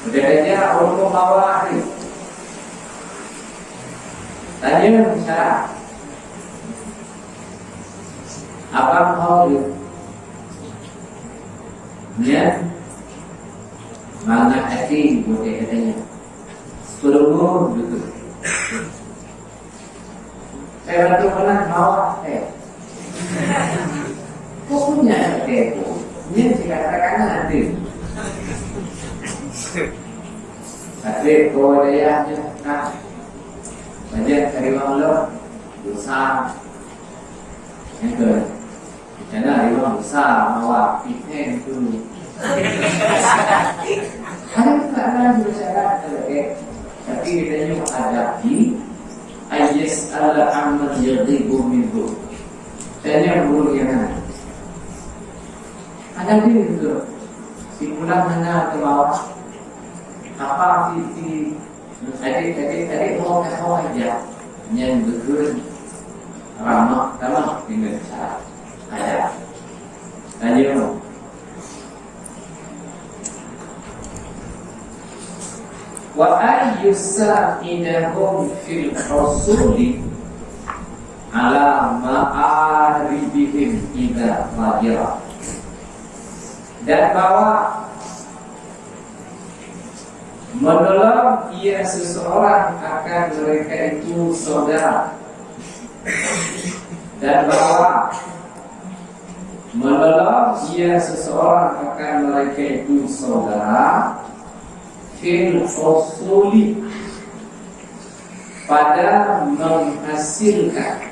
Udah tajak rumoh bawah ni. Tanyoe syara. Abang ho lheueh. Nyan mangat até buet gata nyan. Peurumoh beutôi. Saya bantu pernah bawa teh. Pokoknya teh pun. Nyan sikata kana até. Até ko dayah nyan. Nah. Banyak dari Allah. Dosa. Nyang keu, kana limong besar mawa pih nyan tu. Hana makna bersyarat lagèe, tapi geutanyoe adab jih, an yas'ala amman yaghibu minhu. Tanya ureueng nyang hana. Hana jeuet tu. Sipulang hana teumawa. Apa si, si Adik-adik, adik mau tahu aja. Nyan beutôi ramah tamah dengan cara aja. Tanya. Wa an yusa'idahum fil husuli ala ma'aribihim idza qadira. Dan bahwa menolong ia seseorang akan mereka itu saudara, dan bahwa menolong ia seseorang akan mereka itu saudara fil husuli, pada menghasilkan,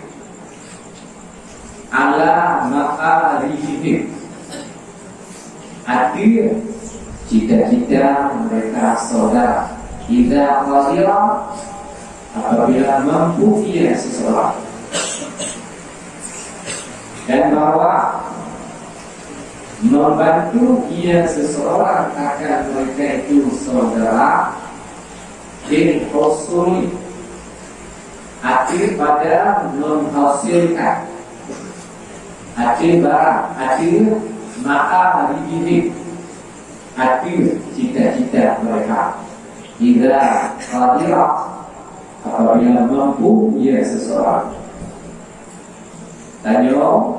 ala ma'aribihim, ateueh cita-cita mereka saudara. Idza qadira, apabila mampu ia seseorang. Dan bahwa membantu ia seseorang akan mereka itu saudara, fil husuli, ateueh pada menghasilkan, ateueh barang, ateueh ma'aribihim, ateueh cita-cita mereka. Idza qadira, apabila mampu ia seseorang. Tanyoe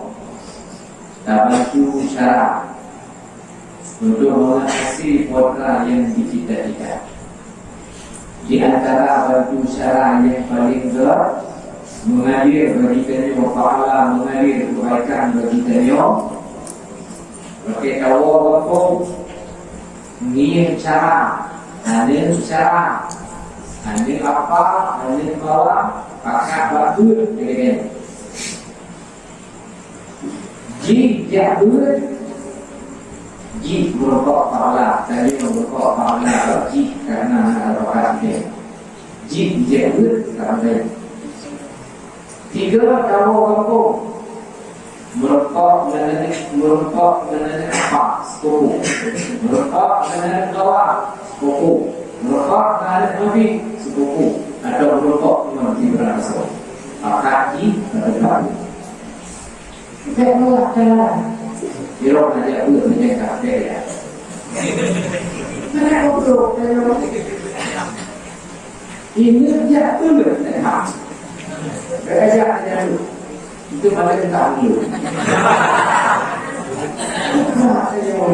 tabantu syara untuk mengatasi putra yang dicita-cita. Di antara bantu syara yang paling gét, mengalir bagi tanyoe pahala, mengalir kebaikan bagi tanyoe. Pakai tawa gampông, ngieng syara, aneuk syara, aneuk apa, aneuk bawa, pakat bak beuet, kira-kira. Jih jak beuet, jih meureumpok pahala, tanyoe meureumpok pahala jih karena na barokah jih. Jih jak beuet, ka beuet. Tiga tawa gampông. Meureumpok ngon aneuk, meureumpok ngon aneuk apa, sepupu. Meureumpok ngon aneuk lawa, sepupu. Meureumpok Pak Khalid Nabi, sepupu atau meureumpok ngon Ibrahim Rasul. Pakat jih, pakat jih. Bèk nolak jalan. Irong aja buat menyangka bèk ya. Mana goblok, ayo. Ini jak dulu, eh, ha. Bèk aja, aja dulu. Itu pada kita dulu. Ayo.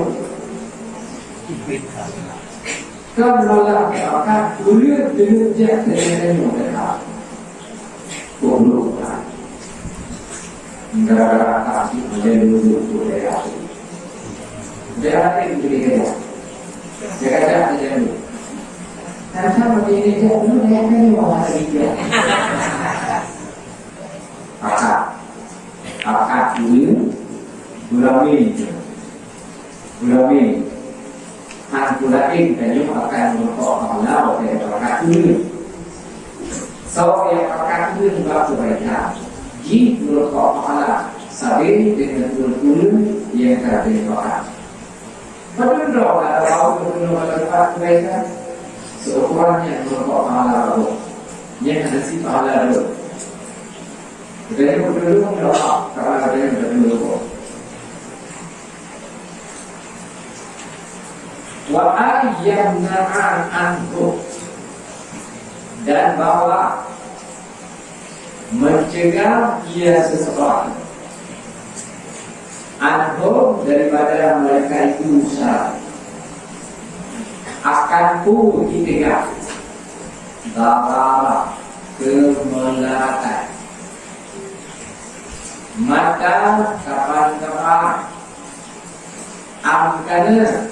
Kan malah akan ulih dulu jak dengan nyonya. Goblok. Gara-gara kasih aja dulu tu daya. Daya hati itu dia. Dia kata aja dulu. Kan sama dia ini jak dulu daya kan ni malah dia. Pakat. Pakat dulu. Gurami. Gurami. Han peulaén tanyoe akan meureumpok pahala watèe pakat ureueng. Soe nyang pakat ureueng bak keubaikan, jih meureumpok pahala sabe deungon ureueng-ureueng nyang ka geupakat. Padum droe hana bak ureueng bak keubaikan, seukuran nyang meureumpok pahala bak gob, nyan hana sit pahala droe. Geutanyoe meutulông doa, karena geutanyoe meutulông. Wa an yamna'a anhu, dan bahwa mencegah ia seseorang, anhu, daripada mereka itu syara, akan ku ditegak, darara, kemelaratan. Mata kapan-kapan amkana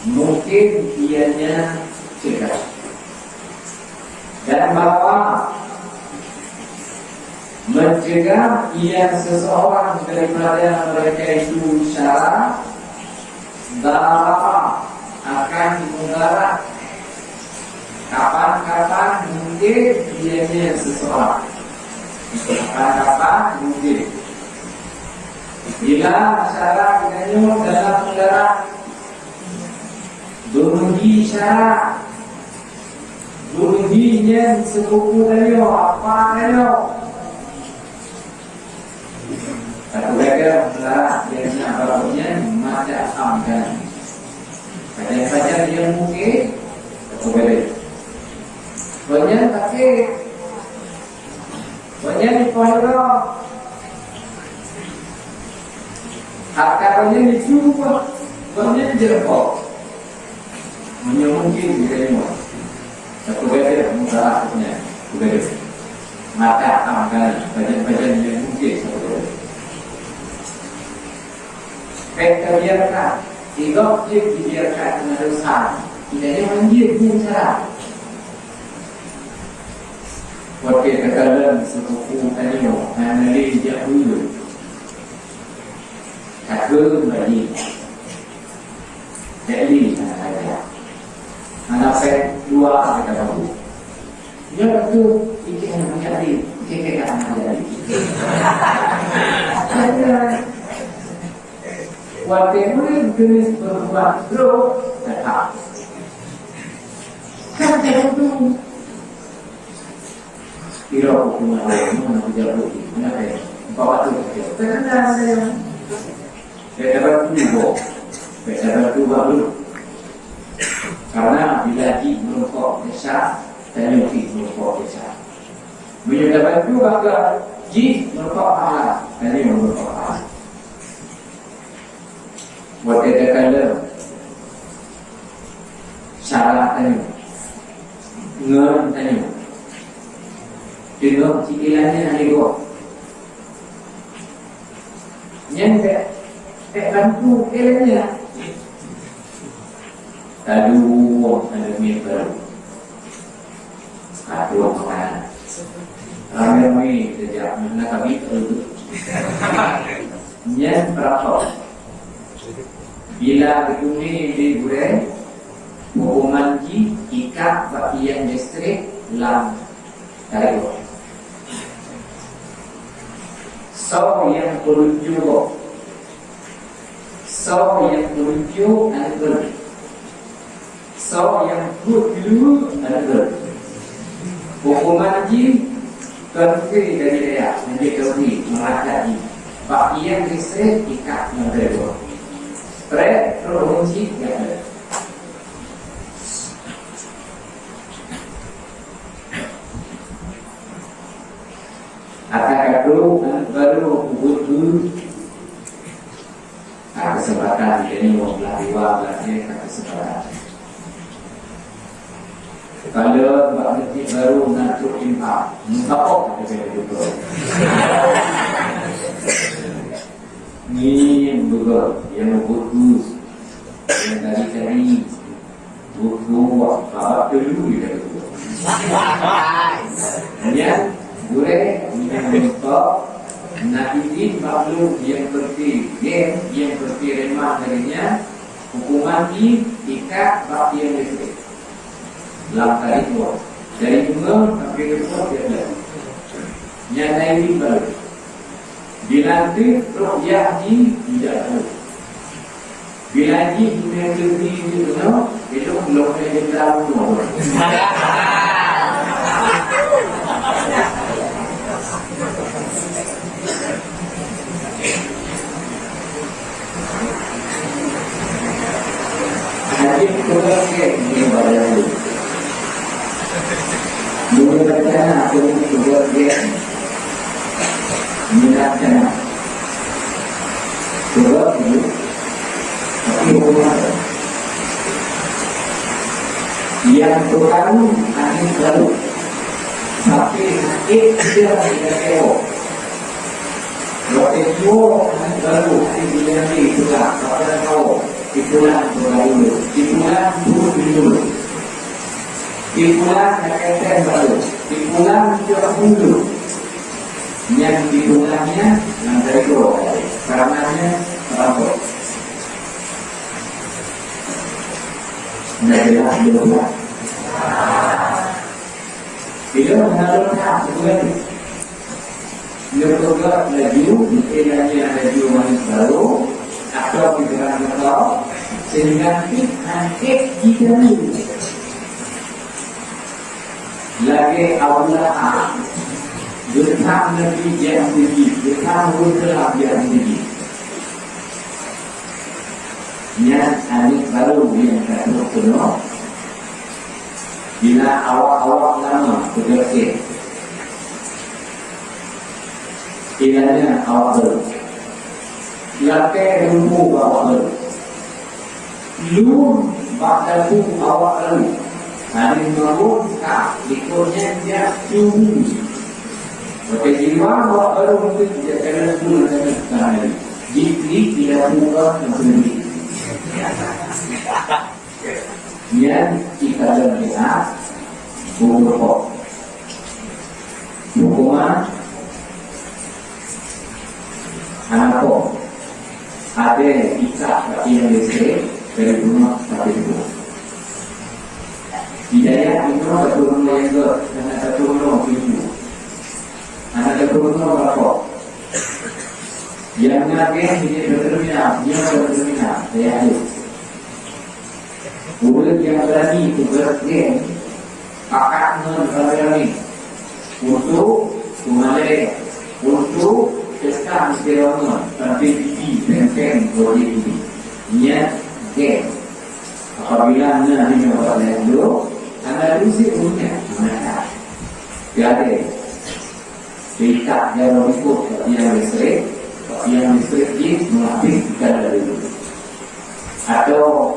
mungkin ianya cegah. Dan bahwa mencegah ia seseorang daripada mereka itu syara, darara, akan mudarat. Kapan-kapan mungkin ianya seseorang. Kapan-kapan mungkin. Bila syara geutanyoe dalam mudarat, beureugi syara, beureugi nyan sepupu tanyoe, apa tanyoe. Satu gaga meularang dan nyawa nyan mata amdan. Pajan-pajan nyang mungkin, satu gaga. Banyak sakit. Banyak di payudara. Akan banyak di cuba. Banyak di jerepok. Meunyoe mungkin, geutanyoe. Satu gaga mudarat nyan, satu gaga. Mata amdan, pajan-pajan nyang mungkin satu gaga. Bèk tabiarkan, sidroe jeuet dibiarkan keunan desya, tidak ada manjeuet nyan cara. Watèe takalon sepupu tanyoe hana lé jak buleuen, takheun bak jih. Jadi, hana raja. Hana pèng dua kata babu. Nyoe tu, ikek hana jadi, ikek hana jadi. Watèe ureueng geuneuk berbuat brôk, tetap. Kan begitu. Kira hukuman Allah, mana pejabat ni? Kenapa ya? Empat ratus saja. Terkenal saya. Saya dapat dua. Saya dapat dua dulu. Karena bila jih meureumpok desya, tanyoe jih meureumpok desya. Meunyoe dapat dua, maka jih meureumpok pahala, tanyoe meureumpok pahala. Watèe takalon syara tanyoe, ngon tanyoe, deungon cikelan nyan hana gob. Nyan bèk, bèk bantu ilèe nyan. Taduek, taduek miet baru. Aduh, makanan. Ramé-ramé kita jak, mana kami tahu tu. Nyan peuratoran. Bila geuteumé lé gurèe, hukuman jih ikat bak tiang listrik lam tayue. Soe nyang peureuju gob? Soe nyang peureuju aneuk droe? Soe nyang buet keuluwa, aneuk droe. Huköman jih, teuntée dari dayah, nyang jiteuntée, meurakat jih. Bak ié listrik ikat ngon teureubon. Preh, roh cit gata. Akan ka trok aneuk barô ubit-ubit. Ka keuseumpatan, jadi lhèe blah dua blah lhèe ka keuseumpatan. Kalau bak masjid baru nak trok imam, muka kok ada beda juga. Ni yang betul, yang betul, yang tadi-tadi. Buku wah, babak telu dia buku. Nyan, gurèe, nyan meuntô, na idin makhluk nyang peureuté gèt, nyang peureuté reumah dari nyan, huköman jih ikat bak tiang listrik. Lam tali tuan. Dari bunga sampai ke tuan dia belajar. Nyan na idin baru. Dilantik roh yah jih tidak tahu. Bila jih dunia keuneuk jih keunoe, ilôn lôn keuneuk jeuet lam rumoh. Jadi, tugas dia ini pada dulu. Dulu rencana aku ini tugas dia. Minat sana. Coba dulu. Tapi hukum apa? Yang pertama, aneuk baru. Tapi sakit tidak, tidak kewok. Waktu itu, aneuk baru, aneuk diganti pulang. Pada kau, di pulang baru. Di pulang dulu. Di pulang, nak kata baru. Di pulang, tidak dulu. Nyang diulangnya ngon teurimong, karenanya rampok. Nah, jelas belum lah. Bila menurut hak sebenarnya, dia peugah laju, mungkin hanya laju manis baru, atau pikiran kau, sehingga nanti angkat kita dulu. Lagèe Abu Lahab, geutang Nabi jak sigi, geutang ureueng teulah jak sigi. Nyan aneuk barô nyang ka trok keunoe, bila awak-awak lama peugöt, ilanya awak barô. Lakèe rumoh bak awak barô. Lôn bak dapur awak lôn, hana meurumpok ka, likot nyan jak cubu. Watèe jiwa awak barô meuteuk jak kalon buet nyan ka lheueh. Jiklik di dapur ka meuteuk. Nyan ikalon jiak bungkôh. Huköman hana po. Ada ikat bak tiang listrik dari rumah sampai rumah. Di dayah inoe dapur rumah nyang gèt, hana dapur rumah pintu. Hana dapur rumah rokok. Nyang nagèh di terminal, nyoe terminal, dayah nyoe. Ureueng nyang beurani tugaih gèt, pakat ngon ramé-ramé untuk peumalèe, untuk teusang sidroe ngon, tapi gigi benteng bodi ini. Nyan gèt. Apabila na di nyoe laju, hana deusi ureueng nyan, maka jadi. Tingkat jaroe likot bak tiang listrik, bak tiang listrik jih meuhabéh ikalon dulu. Atau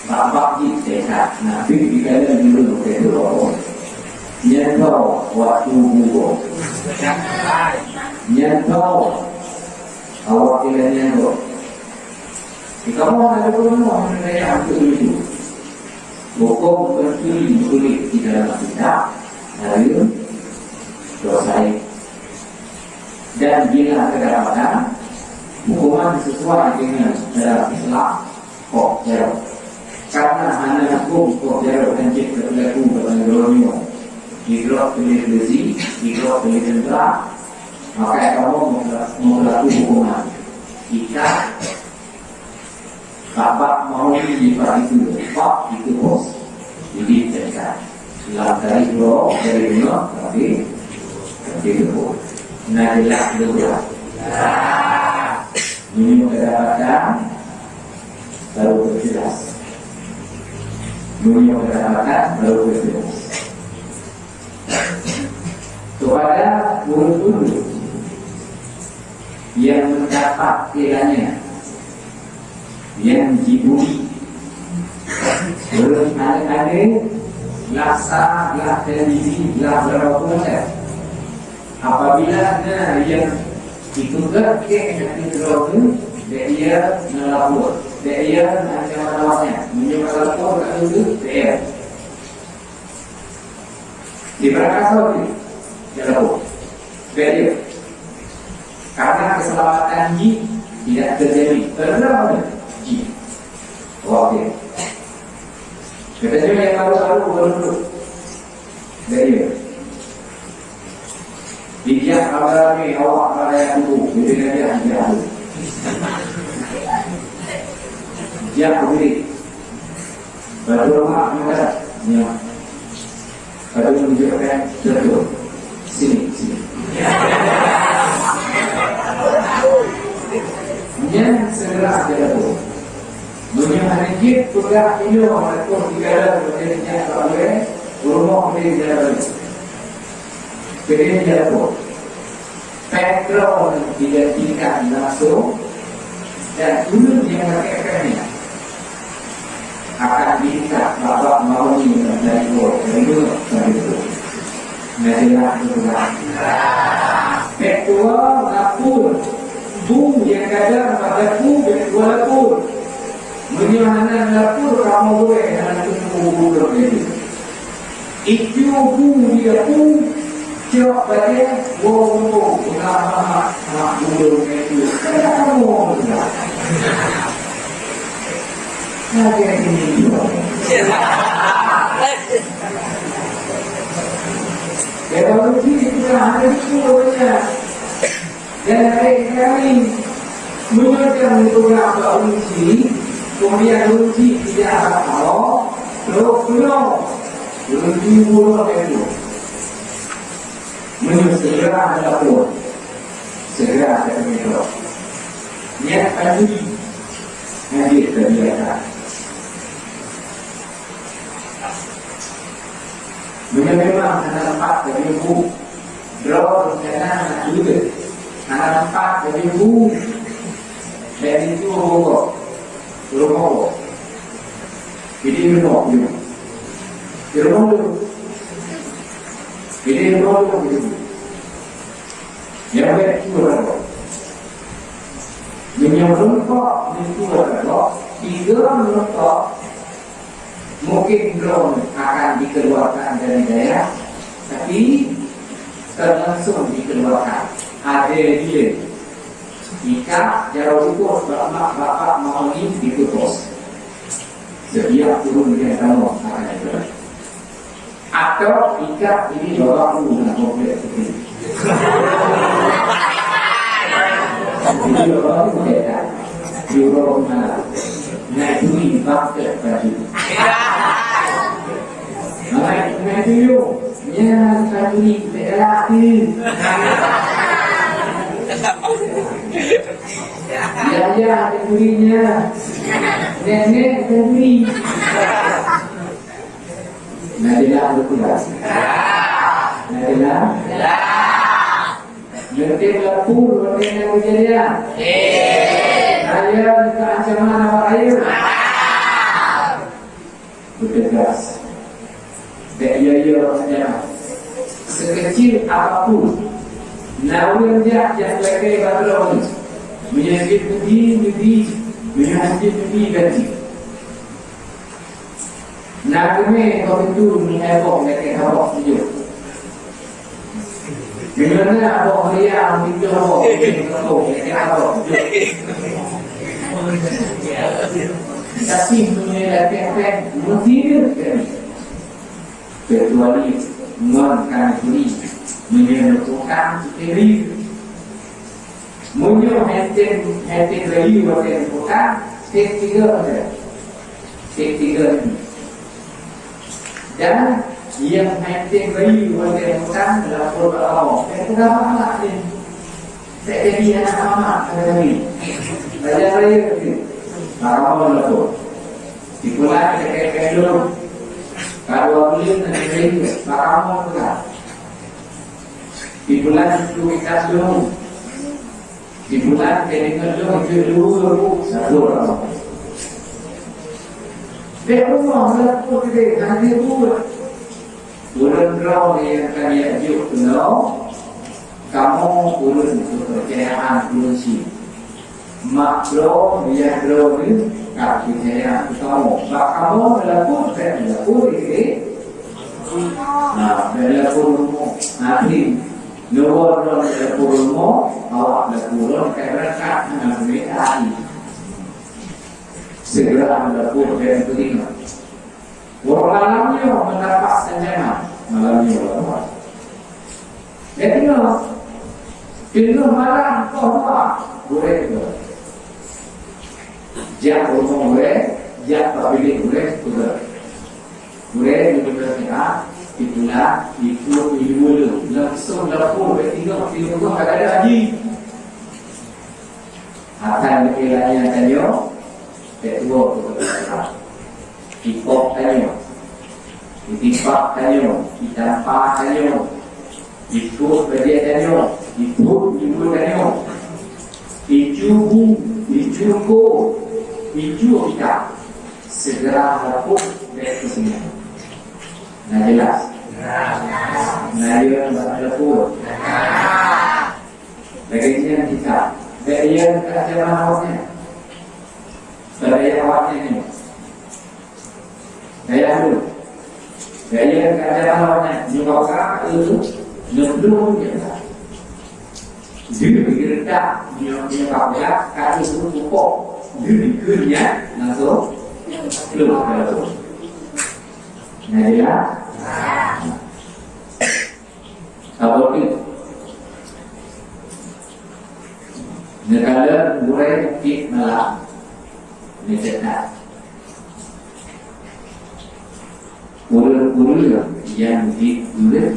bak-bak jih tingkat, na pih ikalon dulu keu dua. Nyan tho waktu buboh. Nyan tho awak ilèe nyan tho. Di kamoe na dua bunoe nyan untuk itu. Huköm pencuri tuléh di dalam kitab, lalu selesai. Dan bila kedapatan, huköman sesuai dengan dalam Islam, kok jaroe. Karena hana huköm kok jaroe dan cit berlaku dalam dunia. Didrop tuléh beusi, didrop tuléh tentara, maka kamoe berlaku huköman. Kita Babak mau di Pak itu, Pak itu bos. Jadi cerita. Lam tadi dua dari rumah tapi tapi itu. Nah, jelas dulu. Minum kedapatan baru berjelas. Minum kedapatan baru berjelas. Kepada guru-guru yang mendapat kiranya yang dibuli. Ureueng aneuk-aneuk, laksa, lak televisi, lak berapa macam. Apabila ada yang dipeugah ke hati droe, dia ia melapor, dia ia mengancam awaknya, menyebabkan lapor kat dulu, dia Di Meurakasoe jih, ya, Teungku. Beda. Karena keselamatan jih tidak terjamin. Karena apa? Jih. Oke. Kita juga yang baru-baru, baru duduk. Beda. Dijak ramai-ramai awak raya tubuh. Jadi, dia dijak dulu. Jak dulu. Baru rumah, ya. Pada menunjukkan, betul. Sini, sini. Nyan segera aja tu. Meunyoe hana jeuet peugah ilong atawa tigala meunyoe nyan tak boleh, rumoh boleh jalan. Jadi dia tu. Patron digantikan langsung dan ulun yang mengatakannya akan diminta babak mauni dan dari gol dari dua dari itu. Najilah berubah. Ketua lapor bu yang kadang pada bu ketua lapor. Meunyoe hana lapor kamu boleh hana tunggu gubernur jadi. Itu bu dia bu cok balik wow wow ulama mak guru itu. Kenapa kamu mau bilang? Lagi ini. Revolusi itu kan ada itu namanya. Dan lain kali menyerang orang bak uji, kemudian uji tidak ada kalau, terus pulang. Lebih buruk itu. Menyusul segera ada pun. Segera ada penyerang. Niat tadi hadir kebiasaan. Meunyoe memang hana teumpat bagi bu, droe rencana hana tuleueng. Hana teumpat bagi bu, dan itu rukok. Rukok. Jadi rukok dulu. Di rukok dulu. Jadi rukok dulu. Yang baik itu rukok. Meunyoe rukok, itu rukok. Tiga rukok. Mungkin droe akan dikeluarkan dari dayah, tapi tak langsung dikeluarkan. Ada dia. Jika jaroe ukur bak mak bapak mau ni dikutus. Setiap turun dia kamu akan ada. Atau jika ini bapak guru nak komplek seperti ini. Jadi, orang tu kata, "Jurong malam, nak duit bangkit baju." Malam, nak tuyul, nya, nak duit, tak laki. Ya, ya, ada duitnya. Nenek, ada duit. Nabilah berkuda. Nabilah. Ngerti berlaku, ngerti yang kejadian. Raya minta ancaman apa raya? Bertegas. Dek iya-iya saja. Sekecil apapun. Namun jak yang lagi baru. Menyakit budi, budi. Menyakit budi, ganti. Na keumè bak pintoe meuhai boh lakèe saboh tujoh. Di mana boh raya pintoe boh lakèe saboh tujoh. Tapi meunyoe lakèe pèng meusideuh keu kecuali ngon kami turi meunyoe tukang turi. Meunyoe henteng henteng rayeuk watèe tukang Tiep tiga ada. Tiep tiga ini. Dan nyang hai teuh bayi watèe meutan lapor bak kamoe. Hai peugah bak anak nyan. Hai jadi anak mama kata kami. Raja raya tu. Bak kamoe lapor. Di pulan dekat kandung. Ka dua buleuen na jadi. Bak kamoe peugah. Di pulan tu kita dulu. Di bulan keudeungon lôn jeuet dua bu, satu orang. Di rumah meuleupah keudeh hana buet. Ulôn droe nyang ka jijak jok keunoe, kamoe ulôn keupeurcayaan ulôn cit. Mak droe, yah droe nyoe ka peucaya keu kamoe. Bak kamoe meuleupah, bèk meuleupah keudeh. Nah, bèk meuleupah rumoh. Hati. Nyoe droe laju purumoh, awak laju purumoh, ka beurangkat, hana meuninggai hati. Segera meuleupah dan teurimong. Ureueng malam nyoe mendapat ancaman, malam nyoe lawan. Jadi nyoe, teungoh malam, poh dua, gurèe tu. Jak rumoh gurèe, jak bak bilék gurèe, peugah. Gurèe geupeugah siat, itulah, itu, itu, itu. Langsung lapor, bèk tinggai, tinggai, kadang-kadang haji. Akan beukeulanya tanyoe, bèk tuwoe keu beukeulanya. Ipok tanyoe, itipak tanyoe, itampa tanyoe. Iphôk bajèe tanyoe, iphôk jubah tanyoe, icu bu, icu ko, icu pita, segera lapor bèk keu singoh. Na jeulaih? Na jeulaih bak lapor? Lagèe nyan kita, bèk nyan ka jaman awaknyan. Bèk nyan awaknyan nyoe. Gaya tu. Gaya kata awaknyan, nyoe baka itu, nyoe belum dia. Dia digeredak, nyoe, nyoe baka, kata suruh pupuk. Dia dikeurnya, langsung belum kalau. Nah, jelas? Saboh teuk. Neukalon gurèe bukét malam. Neucetat. Ureueng-ureueng nyang jeuet beuet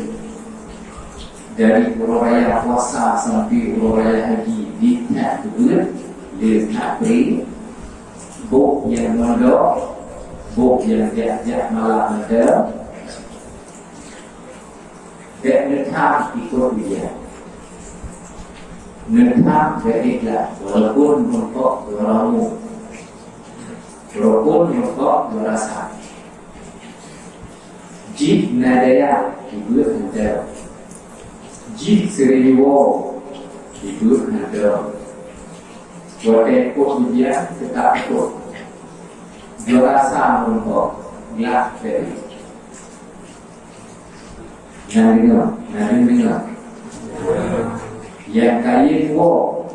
dari uroe raya puasa sampai uroe raya haji jeuet that beuet, le that bri, boh nyang mondok, boh nyang jak-jak malam mantong, Bèk neutham ikot ujian. Neutham bèk ikhlas, walaupun meurumpok dua ramu, walaupun meurumpok dua rasa. Jih na daya, jibeuet hantom. Jih seuribu woe, jibeuet hantom. Watèe ikot ujian, teutap ikot. Dua rasa meurumpok, gleh bèk. Nyang deungoe, nyang deungoe. Nyang kayém woe,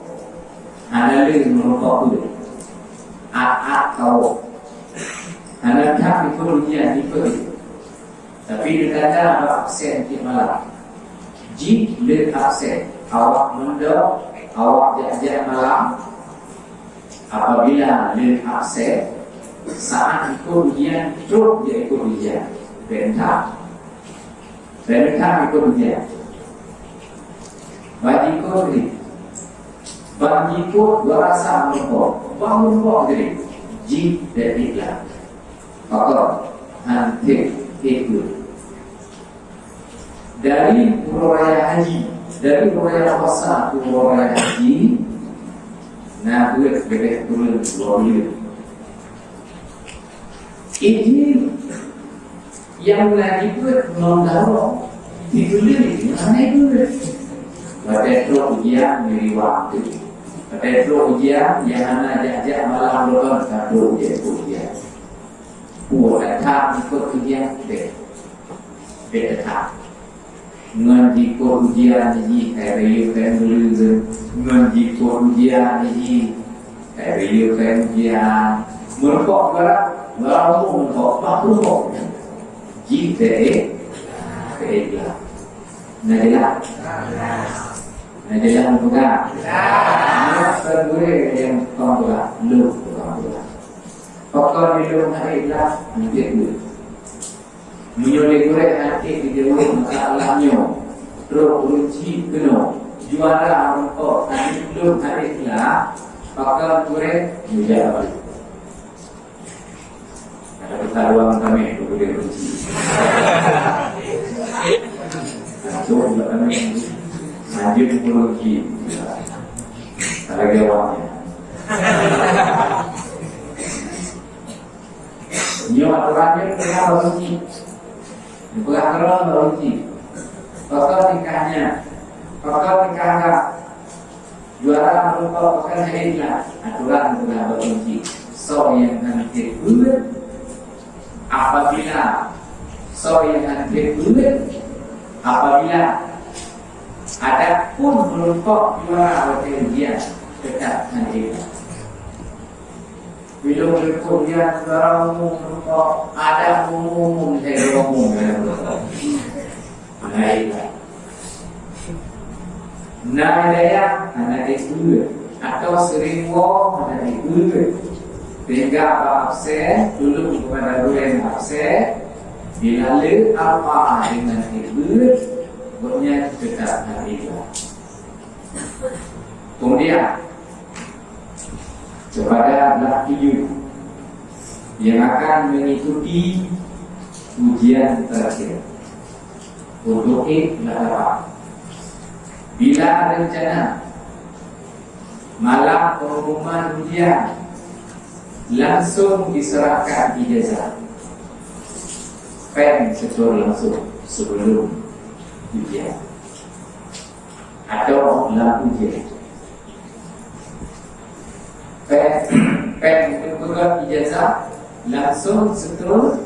hana lé meurumpok peue. At-at ka woe. Hana that ikot ujian, ikot. Tapi tanda bak absen tiep malam. Jih le absen, awak mondok, awak jak-jak malam, Apabila le absen, saat ikot ujian, trok jak ikot ujian. Bèk that. Bèk that ikot ujian. Ban jikot ni. Ban jikot dua rasa meurumpok. Ban meurumpok jadi. Jih dan iklan. Pakon. Hanté ikut. Dari uroe raya haji, dari uroe raya puasa keu uroe raya haji, na beuet leubeh kureueng dua buleuen. Ini nyang na jibeuet ngon daroe, jibeuet ngon beuet. Watèe trok ujian meuriwang teuh. Watèe trok ujian nyang hana jak-jak malam droe, ka trok ujian, trok ujian. Peue that ikot ujian? Bèk. Bèk that. Ngon jikot ujian jih, hai rayeuk kai meuleueng. Ngon jikot ujian jih, hai rayeuk kai ujian. Meurumpok barat, barat meurumpok, bah meurumpok. Jih bèk, bèk lah. Na jeulaih? Na jeulaih meupeugah? Nyoe keu gurèe nyang tukang peugah, lôn tukang peugah. Pakon ilôn hana ikhlas, hanjeuet deuh. Meunyoe lé gurée hanjeuet dijaweueb masalah nyoe, trok ureueng chik keunoe, juara meureumpok, hanjeuet lôn hana ikhlas, pakon gurée neujak bacut. Ada peusaluang kami tu boleh kunci. Langsung juga kami lanjut kunci. Ada jawabnya. Nyoe aturan dia peugah bak kunci. Peugah terus bak kunci. Pakon nikahnya. Pakon nikah. Juara meureumpok pakon hana ikhlas, aturan peugah bak kunci. Soe nyang hana ikhlas, apabila soe nyang hana ikhlas, apabila ada pun meureumpok juara watée ujian, teutap hana ikhlas. Bilong meureumpok ujian, juara umum meureumpok, ada umum-umum, saya umum, ya. Baiklah. Na daya hana ék beuet, atau sering woe hana ék beuet. Sehingga bak absen, tuleueng keupada gurée absen, bila le apa deungon ék beuet, gobnyan teutap hana ikhlas. Kemudian, kepada anak tujuh yang akan mengikuti ujian terakhir. Untuk itulah, bila rencana malam pengumuman ujian, langsung diserahkan ijazah, péng setor langsung sebelum ujian atau lam ujian. Péng, péng untuk peugöt ijazah langsung setor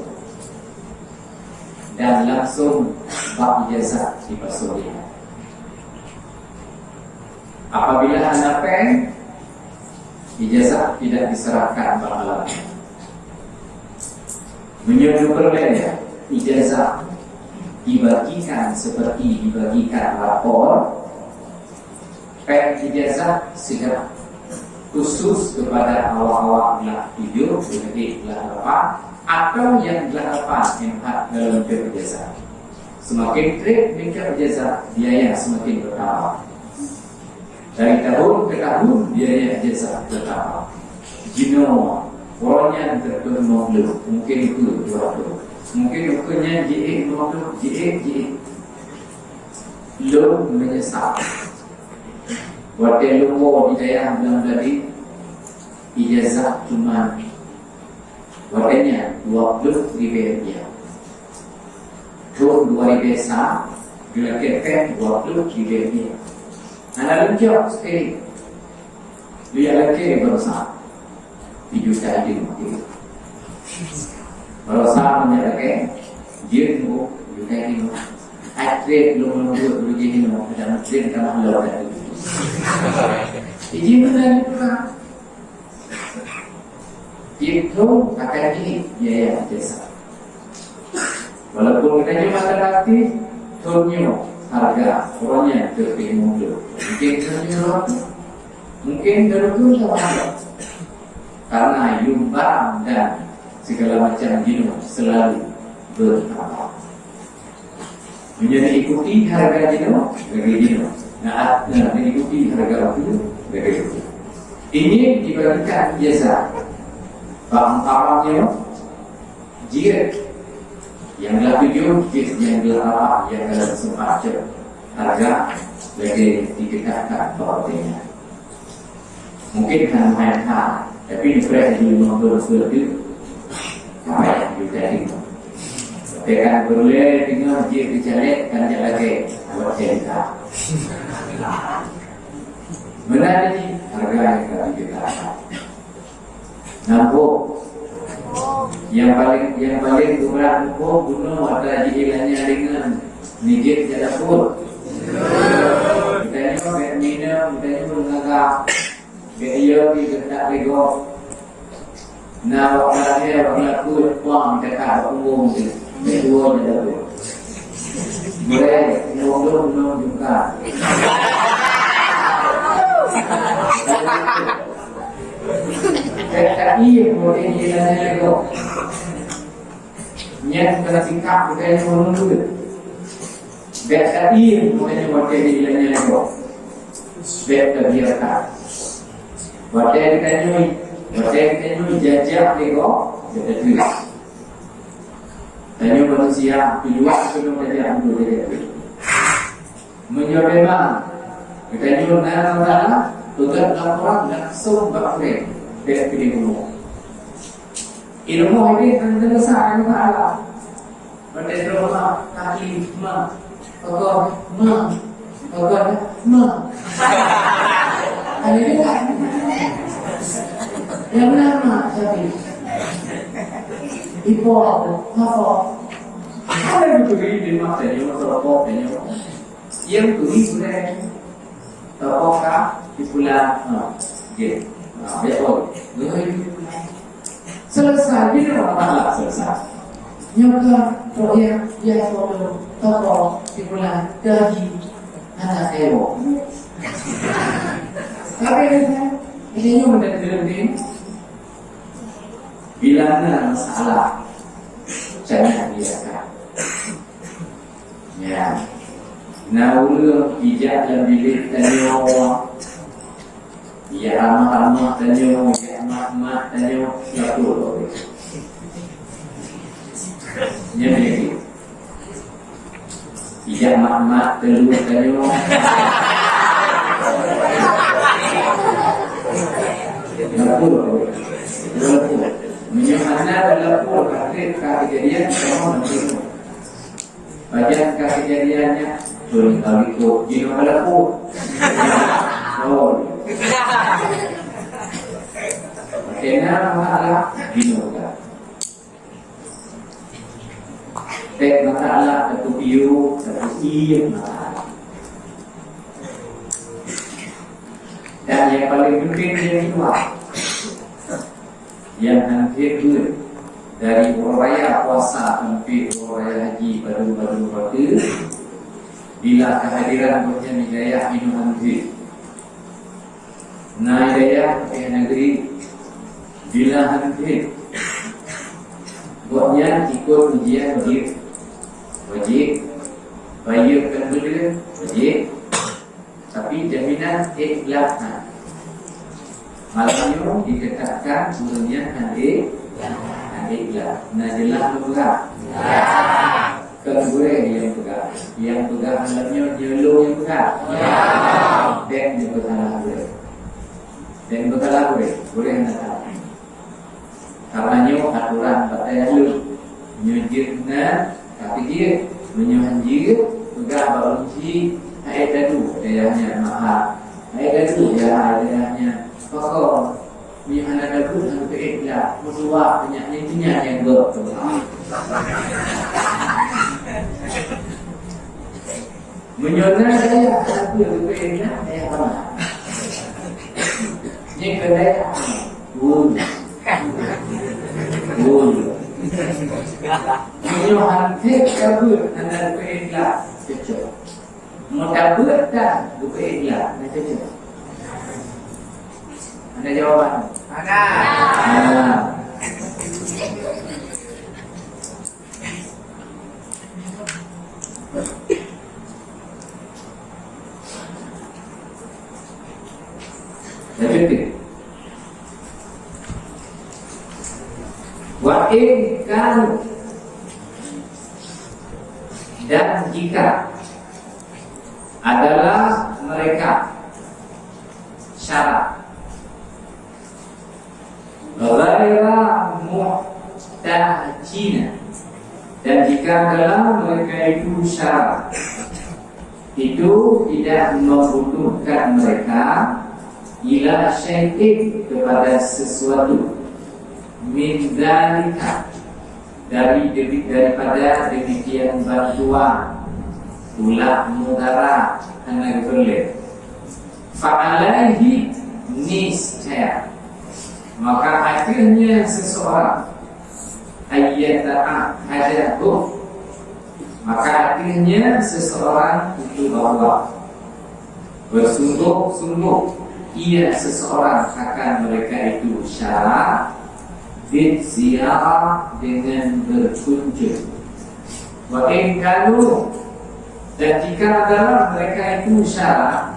dan langsung bak ijazah dipasoe. Apabila hana péng, ijazah tidak diserahkan bak alamat. Meunyoe peureulée ijazah dibagikan seperti dibagikan rapor, péng ijazah sidang khusus kepada awak-awak glah tujoh, glah lapan, atau nyang glah lapan nyang that dalam péng ijazah. Semakin treb mita ijazah, biaya semakin bertambah. Dari tahun ke tahun, biaya ijazah bertambah. Jinoe, uroe nyan teupeue limong ploh, mungkin ukeue dua ploh. Mungkin ukeue nyan jiék limong ploh, jiék, jiék. Lôn meunyeusal. Watée lôn woe di dayah Blang Bladé, ijazah cuma watée nyan dua ploh ribée rupiah. Thon dua ribée sa, geulakée péng dua ploh ribée rupiah. Hana lôn cok sikali. Lôn lakée baroesa. Di juta idin. Baroesa meunyoe lakée, jeuet nyoe juta idin. Ai treb lôn lôn buet lôn jih nyoe, dan treb tanah lôn. Ijin meunan juga. Itu akan jadi biaya jasa. Walaupun geutanyoe mantong aktif, thon nyoe hareuga uroe nyan teupeue limong ploh. Mungkin thon nyoe dua ploh. Mungkin dua ploh sama ada. Karena yumbang dan segala macam jinoe selalu bertambah. Meunyoe diikuti hareuga jinoe, lagée jinoe. Nah, nah, diikuti hareuga waktu, lagée waktu. Ini dibagikan ijazah. Bak umpama nyoe, jeuet nyang glah tujoh, jeuet nyang glah lapan, nyang glah sempat cok. Hareuga lagée dikeutakkan bahwa nyan. Mungkin hana main ha, tapi dipreh di lima puluh ribu tu. Apa yang kita tengok. Tapi kan boleh tengok dia bicara kan dia lagi buat cerita. Benar ni harga yang kami kita. Nampak. Yang paling, yang paling berat hukum bunuh atau jihilangnya dengan nijit ke dapur. Kita nyoe bek minum, kita nyoe mengaga. Bek iya pi getak lego. Nah, awak lagi, awak ngaku depan kita tak umum je. Bek dua je dapur. Boleh, umum tu belum juga. Bek tak Iya, boleh diilanya lego. Nyan kena sikap bukan ureueng muda. Bèk tadi bukan watèe diilanya lego. Bèk terbiarkan. Watèe ditanyai, watèe ditanyai jajak lego, dia tertulis. Tanyoe manusia, tujuan keunoe tajak untuk jajak. Meunyoe memang geutanyoe na masalah, peugah laporan langsung bak ureueng, bèk piléh rumoh. Ilmu ini tentang besar ilmu Allah. Pada doa, kaki, ma, pokok, ma, pokok, ma. Ada juga. Yang nama, tapi. Ipo, apa? Ada juga di mata, yang terpok, yang Nyang turi gurèe. Toko ka dipulang. Ha, okey. Ha, ya, oh. Gurèe dipulang. Selesai, bila masalah selesai? Nyoe ka proyek ya, toko dipulang. Gaji hana ewo. Tapi ini, ini nyoe benda-benda ni. Bila na masalah, jangan biarkan. Ya. Na ureueng ijak lam bilék tanyoe, ijak ramah-ramah tanyoe, ijak mat-mat tanyoe, lapor lom. Nyan bilék. Ijak mat-mat teulheueh tanyoe. Lapor lom. Lapor. Meunyoe hana talapor, ka trép ka keujadian, kamoe nanti. Pajan ka keujadian nyan, teurimong ka likot, jinoe ka lapor. Oh. Kena masalah, jinoe ka. Tek masalah, satu piôh, satu ié masalah. Dan nyang paleng penting, nyang kedua. Nyang han trép beuet dari uroe raya puasa sampai uroe raya haji padum-padum roti, bila kehadiran gobnyan di dayah nyoe han trép. Na di dayah tapi hana geuék. Bila han trép, gobnyan ikot ujian wajéb. Wajéb. Bayeue kan beudeuh, wajéb. Tapi jaminan ikhlas na. Malam nyoe ditetapkan ureueng nyang han i-, han ikhlas. Na jeulaih meubeurat? Kon gurèe nyang peugah. Nyang peugah malam nyoe, nyoe lôn nyang peugah. Bèk nyoe beusalah gurèe. Bèk beusalah gurèe. Gurèe hana salah. Karena nyoe aturan bak dayah lôn. Nyoe jeuet na, ka jeuet. Meunyoe han jeuet, peugah bak ureueng chik, hai dadu, dayah nyan maha. Hai dadu, ya, dayah nyan pakon. Meunyoe hana dadu, hana keuék lah. Meutuah, banyak nyan, nyan, nyan, gop tu. Meunyoe na dayah, tapi leubeh na dayah mana? Nyan keu dayah. Wul. Wul. Meunyoe han trép tabeuet, hana leubeh na, cocok. Meunyoe tabeuet dan leubeh na, na cocok. Ada jawaban? Ada. Ada. Lanjut. Wa in kanu, dan jika adalah mereka syarat. Ghaira muhtajina. Dan jika dalam mereka itu syarat, itu tidak membutuhkan mereka ila syai'in, kepada sesuatu, min dzalika, dari, demi-, daripada demikian bantuan, ulah mudara, hana geupeureulèe. Fa'alaihi, niscaya. Maka akhirnya seseorang, ayyata'ahadahu, maka akhirnya seseorang itu bahwa bersungguh-sungguh ia seseorang akan mereka itu syarat, Ziarah dengan berkunjung. Wa in kanu, dan jika dalam mereka itu syarat,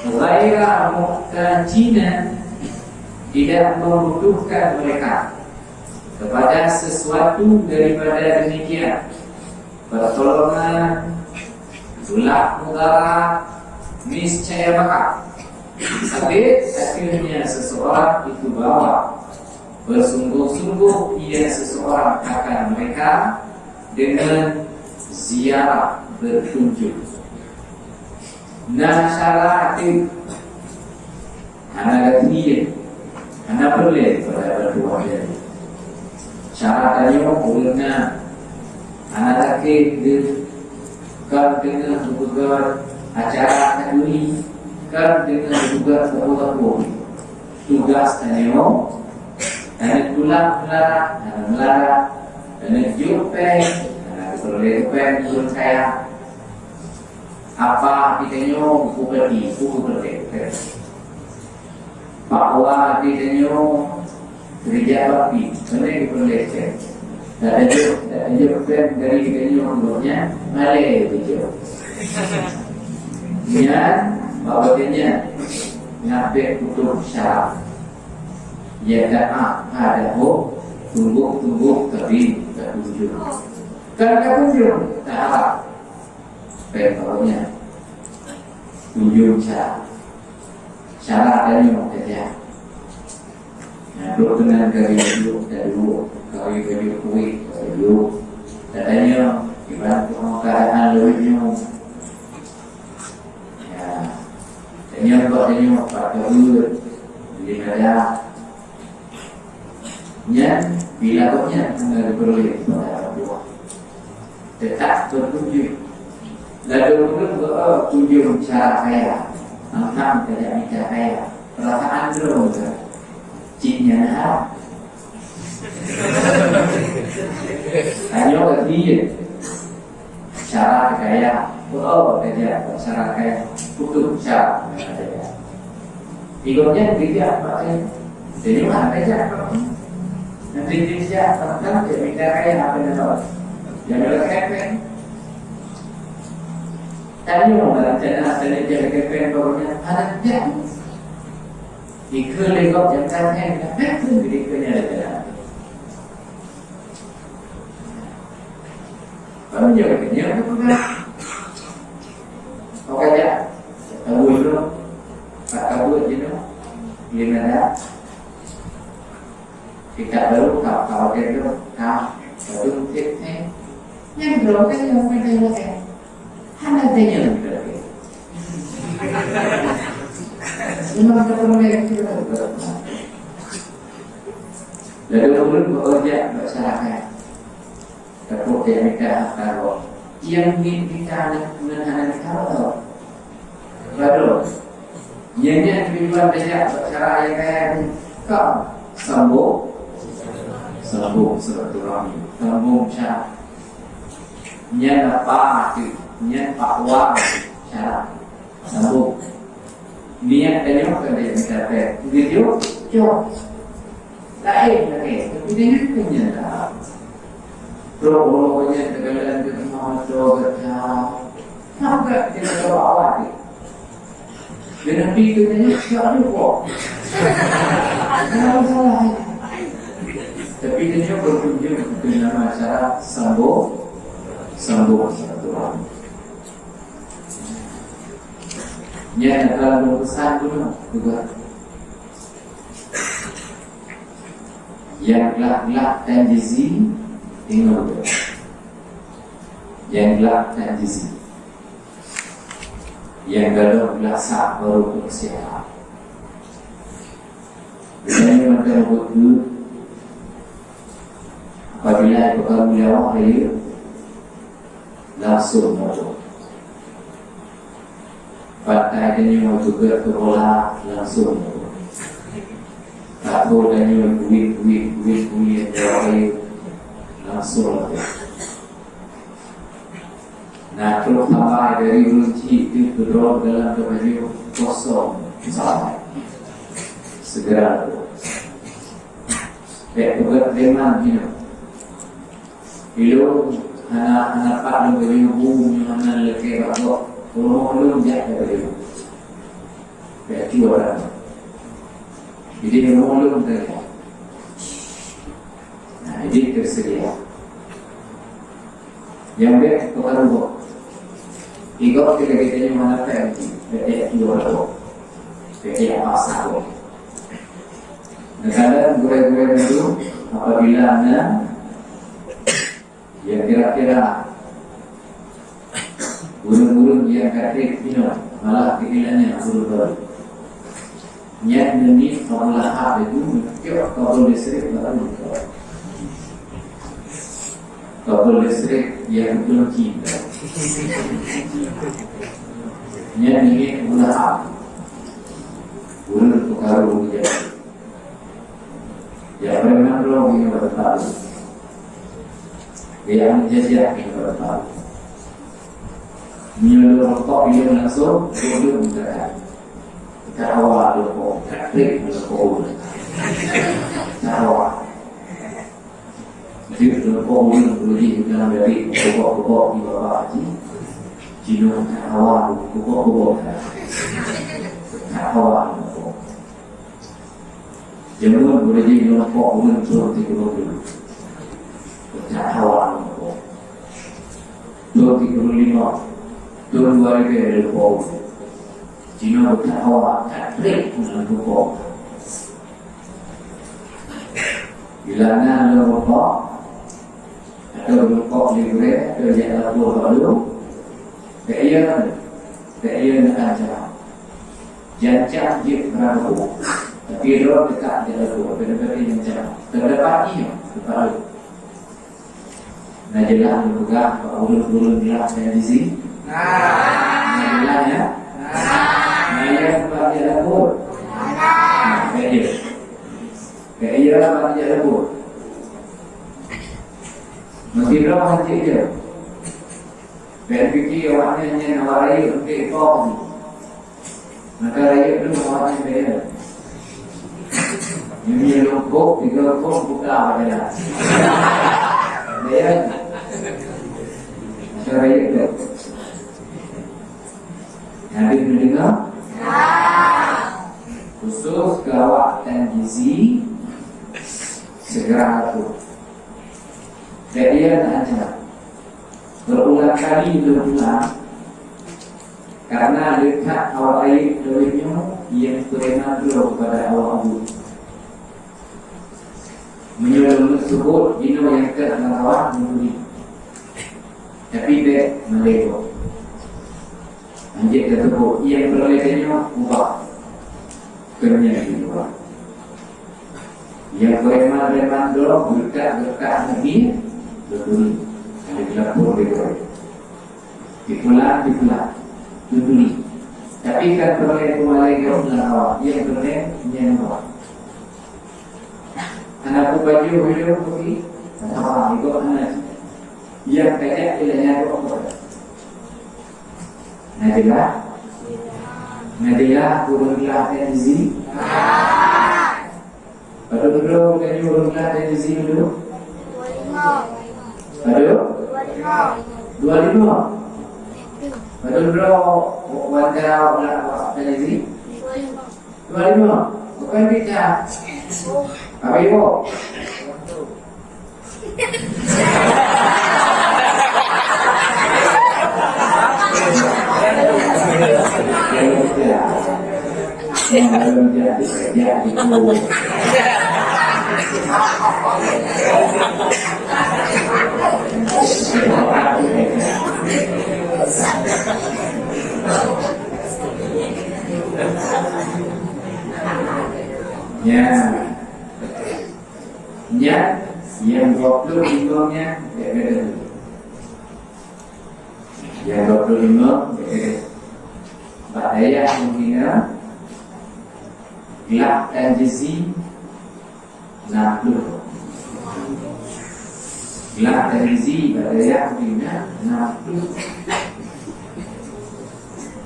ghaira muhtajina, tidak membutuhkan mereka kepada sesuatu daripada demikian, pertolongan, tulak mudarat, niscaya bakal. Sabit akhirnya seseorang itu bawa bersungguh-sungguh ia seseorang akan mereka dengan ziarah berkunjung. Na syarat hana gaki, hana peureulée pada bantuan jari. Syarat tanyoe ureuëng na hana sakét deuh, kon deungon geupeugah acara khanduri, kon deungon geupeugah sapeue-sapeue. Tugaih tanyoe, tanyoe tulak meularat, hana meularat, tanyoe jok péng, hana peureulée péng ureuëng kaya. Apa geutanyoe bukon gaki, bukon gaki. Bahwa geutanyoe keurija bakti, beuna geupeuleueh. Tatanyoe, tatanyoe péng dari geutanyoe, gobnyan malée geutanyoe. Nyan, bahwa geutanyoe ngabek putôh syarat. Ya, doa, ada hob, tungguk-tungguk, tapi tak kunjung. Kan tak kunjung, tak harap. Péng awaknyan. Kunjung syarat. Syarat tanyoe tajak. Nah, dok keunan kari duek, taduek, kari baju kueh, taduek. Tatanyoe, iban keuadaan leuwih nyoe. Ya. Tanyoe bak tanyoe, pat tabeuet, beli kada. Nyan, bila gobnyan hana geupeureulee pada Allah. Teutap berkunjung. Lalu ureuëng beu-, kunjung cara kaya. Mantap tajak mita kaya. Perasaan droe ke? Cit nyan ha. Tanyoe ka dia. Cara kaya. Oh, kaya. Cara kaya. Kutuk cara kaya. Igobnyan bijak pakai. Jadi mana bijak? Nanti bijak, tentang dia minta kaya apa yang tahu. Yang ada kepeng. Tanya orang, tanya, tanya dia kepeng, pokoknya, ada dia. Ikut lewat yang tanya, kepeng tu, jadi kena ada. Kamu jangan tanya, apa pula? Kau kaya, tahu dulu. Tak tahu je tu. Lima dah. Kita baru tahu, tahu dia tu. Tahu. Baru mungkin, eh. Yang belum kan yang mana yang lain. Hana tanya lagi. Memang tak pernah yang kita tahu. Lalu ureuëng bekerja masyarakat. Teupeue nyang mita hareuta gob. Nyang mita nyan hana mita hareuta gob. Padahai nyan, nyan tujuan tajak bak cara nyang kaya nyan. Ka sambung, sambung silaturahmi, sambung syarat. Nyan apa tu? Nyan pakwa syarat. Sambung. Niat tanyoe kan dia minta teh. Geujok, cok. Laén lagée, tapi dia nyan kan nyan dah. Bro, bro, nyan tegalan ke rumah motor gata. Kenapa kita bawa awak ni? Dia nanti tu nyan, siap juga. Ada masalah. Tapi dia nyan berkunjung dengan acara sambung, sambung silaturahmi. Nyan atra lôn peusan gunong juga. Nyang glak-glak tan jizi, ingat. Nyang glak tan jizi. Nyang gadôh glak sa baru peusiaha. Misalnya macam begitu, apabila pegang nyawa raya, langsung meutuah. Pantai tanyoe juga keu bola langsung meutuah. Tato tanyoe buet-buet, buet-buet, jawai langsung meutuah. Nah, trok sampai dari ureuëng cit tu keudroe dalam teupajôh kosong sampai. Segera meutuah. Bèk peugah preman jinoe. Ilôn hana, hana pat lôn bajèe bu nyang hana lakèe bak gob. Rumoh lôn jak bajèe bu. Bèk cuba dah. Jadi rumoh lôn tadi. Nah, jadi tersedia. Nyang bèk peukaru gob. Igob kita-kita nyoe hana pèng jih, bèk ék tuwoe gob. Bèk ék pasah gob. Kadang gurèe-gurèe nyoe apabila na nyang kira-kira ureueng-ureueng nyang ka trép inong, malah keuhilangan ureueng baru. Nyan neuniet Abu Lahab itu neutiok kabel listrik baru. Kabel listrik nyang beutôi cinta. Nyan neuniet Abu Lahab. Ureueng peukaru meujadi. Ya, preman droe nyang beutatap. Ya, nyang jajah nyang beutatap. Meunyoe lôn rokok, ilôn langsung, ulôn meukakat. Ka hawa lôn rokok, ka trép lôn rokok ulôn. Ka hawa. Jadi, lôn rokok ulôn, ulôn jih dalam daging, rokok-rokok di Bapak Haji. Jinoe ka hawa lôn rokok-rokok. Ka hawa lôn rokok. Jameun beureuji ngon pok ureueng thôn tiga puluh. Peucah hawa ngon pok. Thôn tiga puluh lima, thôn dua ribu dua puluh. Jinoe peucah hawa, ka trép ngon pok. Bila na lôn pok, atau lôn pok lé gurèe, atau jak lapor bak lôn, bèk iya, bèk iya neuancam. Jancan jeuet meurabô, tapi droe teuka jak lapor, bèk neuancam. Teudapat iya, teuka lôn. Na jeulaih lôn peugah bak ureueng-ureueng glah dan jizi? Na. Na jeulaih, ya? Na. Na iya bak jak lapor? Na. Na, bèk iya. Bèk iya bak jak lapor. Meusidroe hana jeuet. Bèk pike awaknyan nyan awak rayeuk eunteuk ipok jih. Maka rayeuk dum awaknyan bèk. Nyoe lôn kôb, tiga kôb buka bak jalan. Bèk. Maka rayeuk dum. Habéh neudeungoe? Khusus keu awak dan jizi, segera atur. Bèk iya neuancam. Berulang kali lôn ulang, karena leukat awak rayeuk lawét nyoe nyang preman droe keupada awak Abu. Meunyoe lôn seubut jinoe nyang keu lam kawan, meuturi. Tapi bèk malèe gob. Anjeut teuseubut, nyang peureulèe tanyoe ubah. Keu nyan di luwa. Nyang preman-preman droe, geuretak-geuretak aneuk miet, beuturi. Ada di lapor beuturi. Tipulan, tipulan. Beuturi. Tapi kan peureulèe peumalèe gob lam awak, nyang peureulèe nyan awak. Hana peue baju hireuen putih, hana apa, ikot hana. Nyang kajak ilèe nyan gob. Na jeulaih? Na jeulaih ureueng glah dan jizi? Padum droe geutanyoe ureueng glah dan jizi meudua? Padum? Dua lima. Padum droe u antara ureueng glah dan jizi? Dua lima. Bukan pita. Apa ibu? Ya. Nyan, nyang dua puluh lima nyan, beda-beda. Nyang dua puluh lima, beda-beda. Bak dayah Medina, glah dan jizi, enam puluh. Glah dan jizi, bak dayah Medina, enam puluh.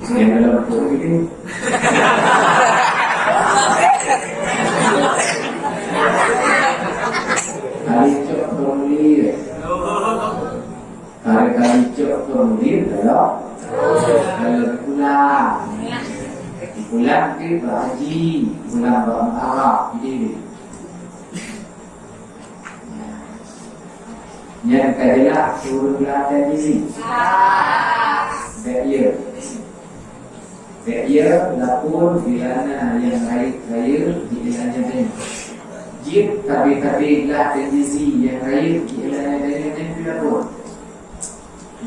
Yang dalam buku ini. Kemudian kalau, kalau pulang, pulang ke Pak Haji, pulang Pak Arab, jadi. Nyan ka jeulaih ureueng lam tanjizi. Bèk iya. Bèk iya lakoe bila na nyang rayeuk-rayeuk di ilanya tanyoe. Jeuet tabi-tabi lam tanjizi nyang rayeuk di ilanya tanyoe nyan pih lakoe.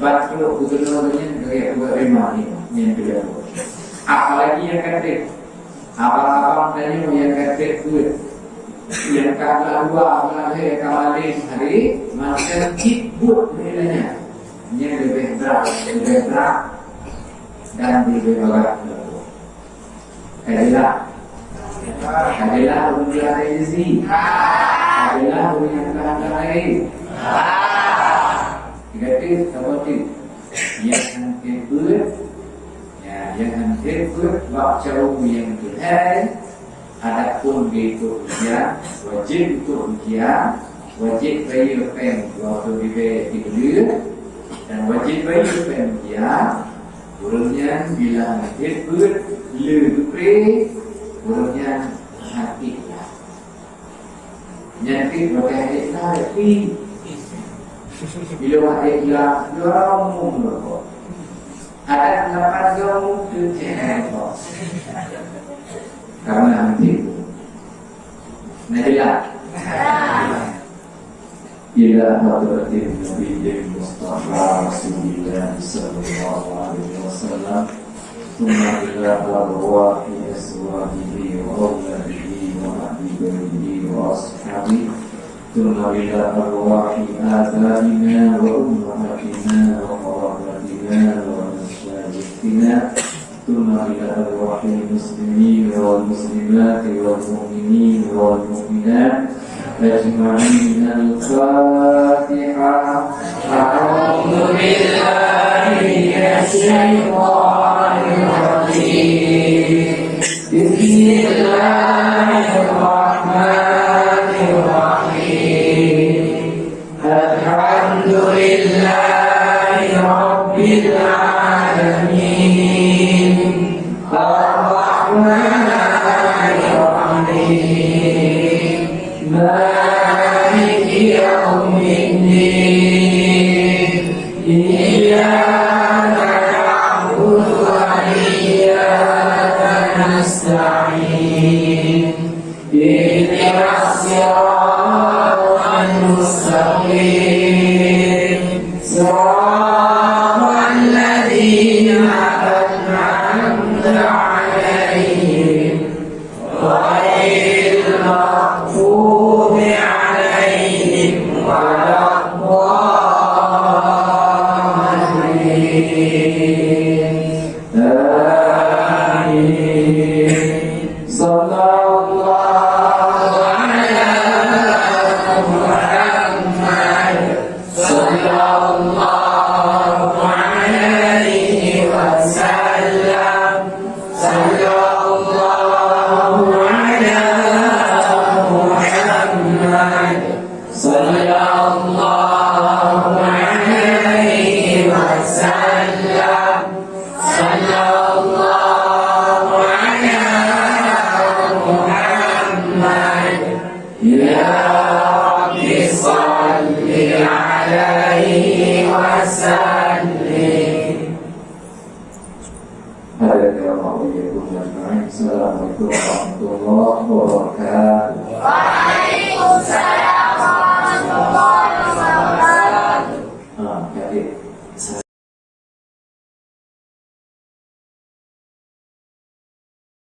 Ban trok gubunur nyan lagèe peugah rimah nyan, nyan peugah. Apalagi nyang ka trép. Abang-abang tanyoe nyang ka trép beuet. Nyang ka blah dua, blah lhèe ka malém hari, mantong cit buet nilai nyan. Nyan leubeh brat, leubeh brat dan leubeh bagat. Ka jeulaih. Ka jeulaih ureueng nyang ada izin. Ka jeulaih ureueng nyang ka hana laén. Tiga tu, saboh tu. Nyang han trép beuet, ya, nyang han trép beuet bak cara nyang keuhai, adapun di untuk ujian, wajéb untuk ujian, wajéb bayeue péng dua ploh ribèe di buleuen, dan wajéb bayeue péng ujian, ureueng nyan bila han trép beuet le geupré, ureueng nyan han ikhlas. Nyan pih watèe hadéh ikhlas pih. Bila hadéh ikhlas, dua umum lom. Adak lapan gaung tu cek kok. Karena nanti. Nah, jelas. إلى حضرة النبي المصطفى رسول الله صلى الله عليه وسلم، ثم إلى أرواح أزواجه وأولاده وأهل بيته وأصحابه، ثم إلى أرواح آبائنا وأمهاتنا وقراباتنا ومشايخنا، ثم إلى أرواح المسلمين والمسلمات والمؤمنين والمؤمنات أجمعين. الفاتحة. أعوذ بالله من الشيطان الرجيم. بسم الله الرحمن الرحيم. الحمد لله رب العالمين. الرحمن الرحيم. مالك يوم الدين. إياك نعبد وإياك نستعين. اهدنا الصراط المستقيم. صراط الذين أنعمت عليهم غير المغضوب عليهم ولا الضالين. آمين. صلى الله على محمد. صلى الله عليه وسلم. صلى الله على محمد. صلى الله عليه وسلم. صلى الله على محمد. يا رب صل عليه وسلم. Hadirin Allah wa iyyakum ajma'in. Assalamualaikum warahmatullahi wabarakatuh.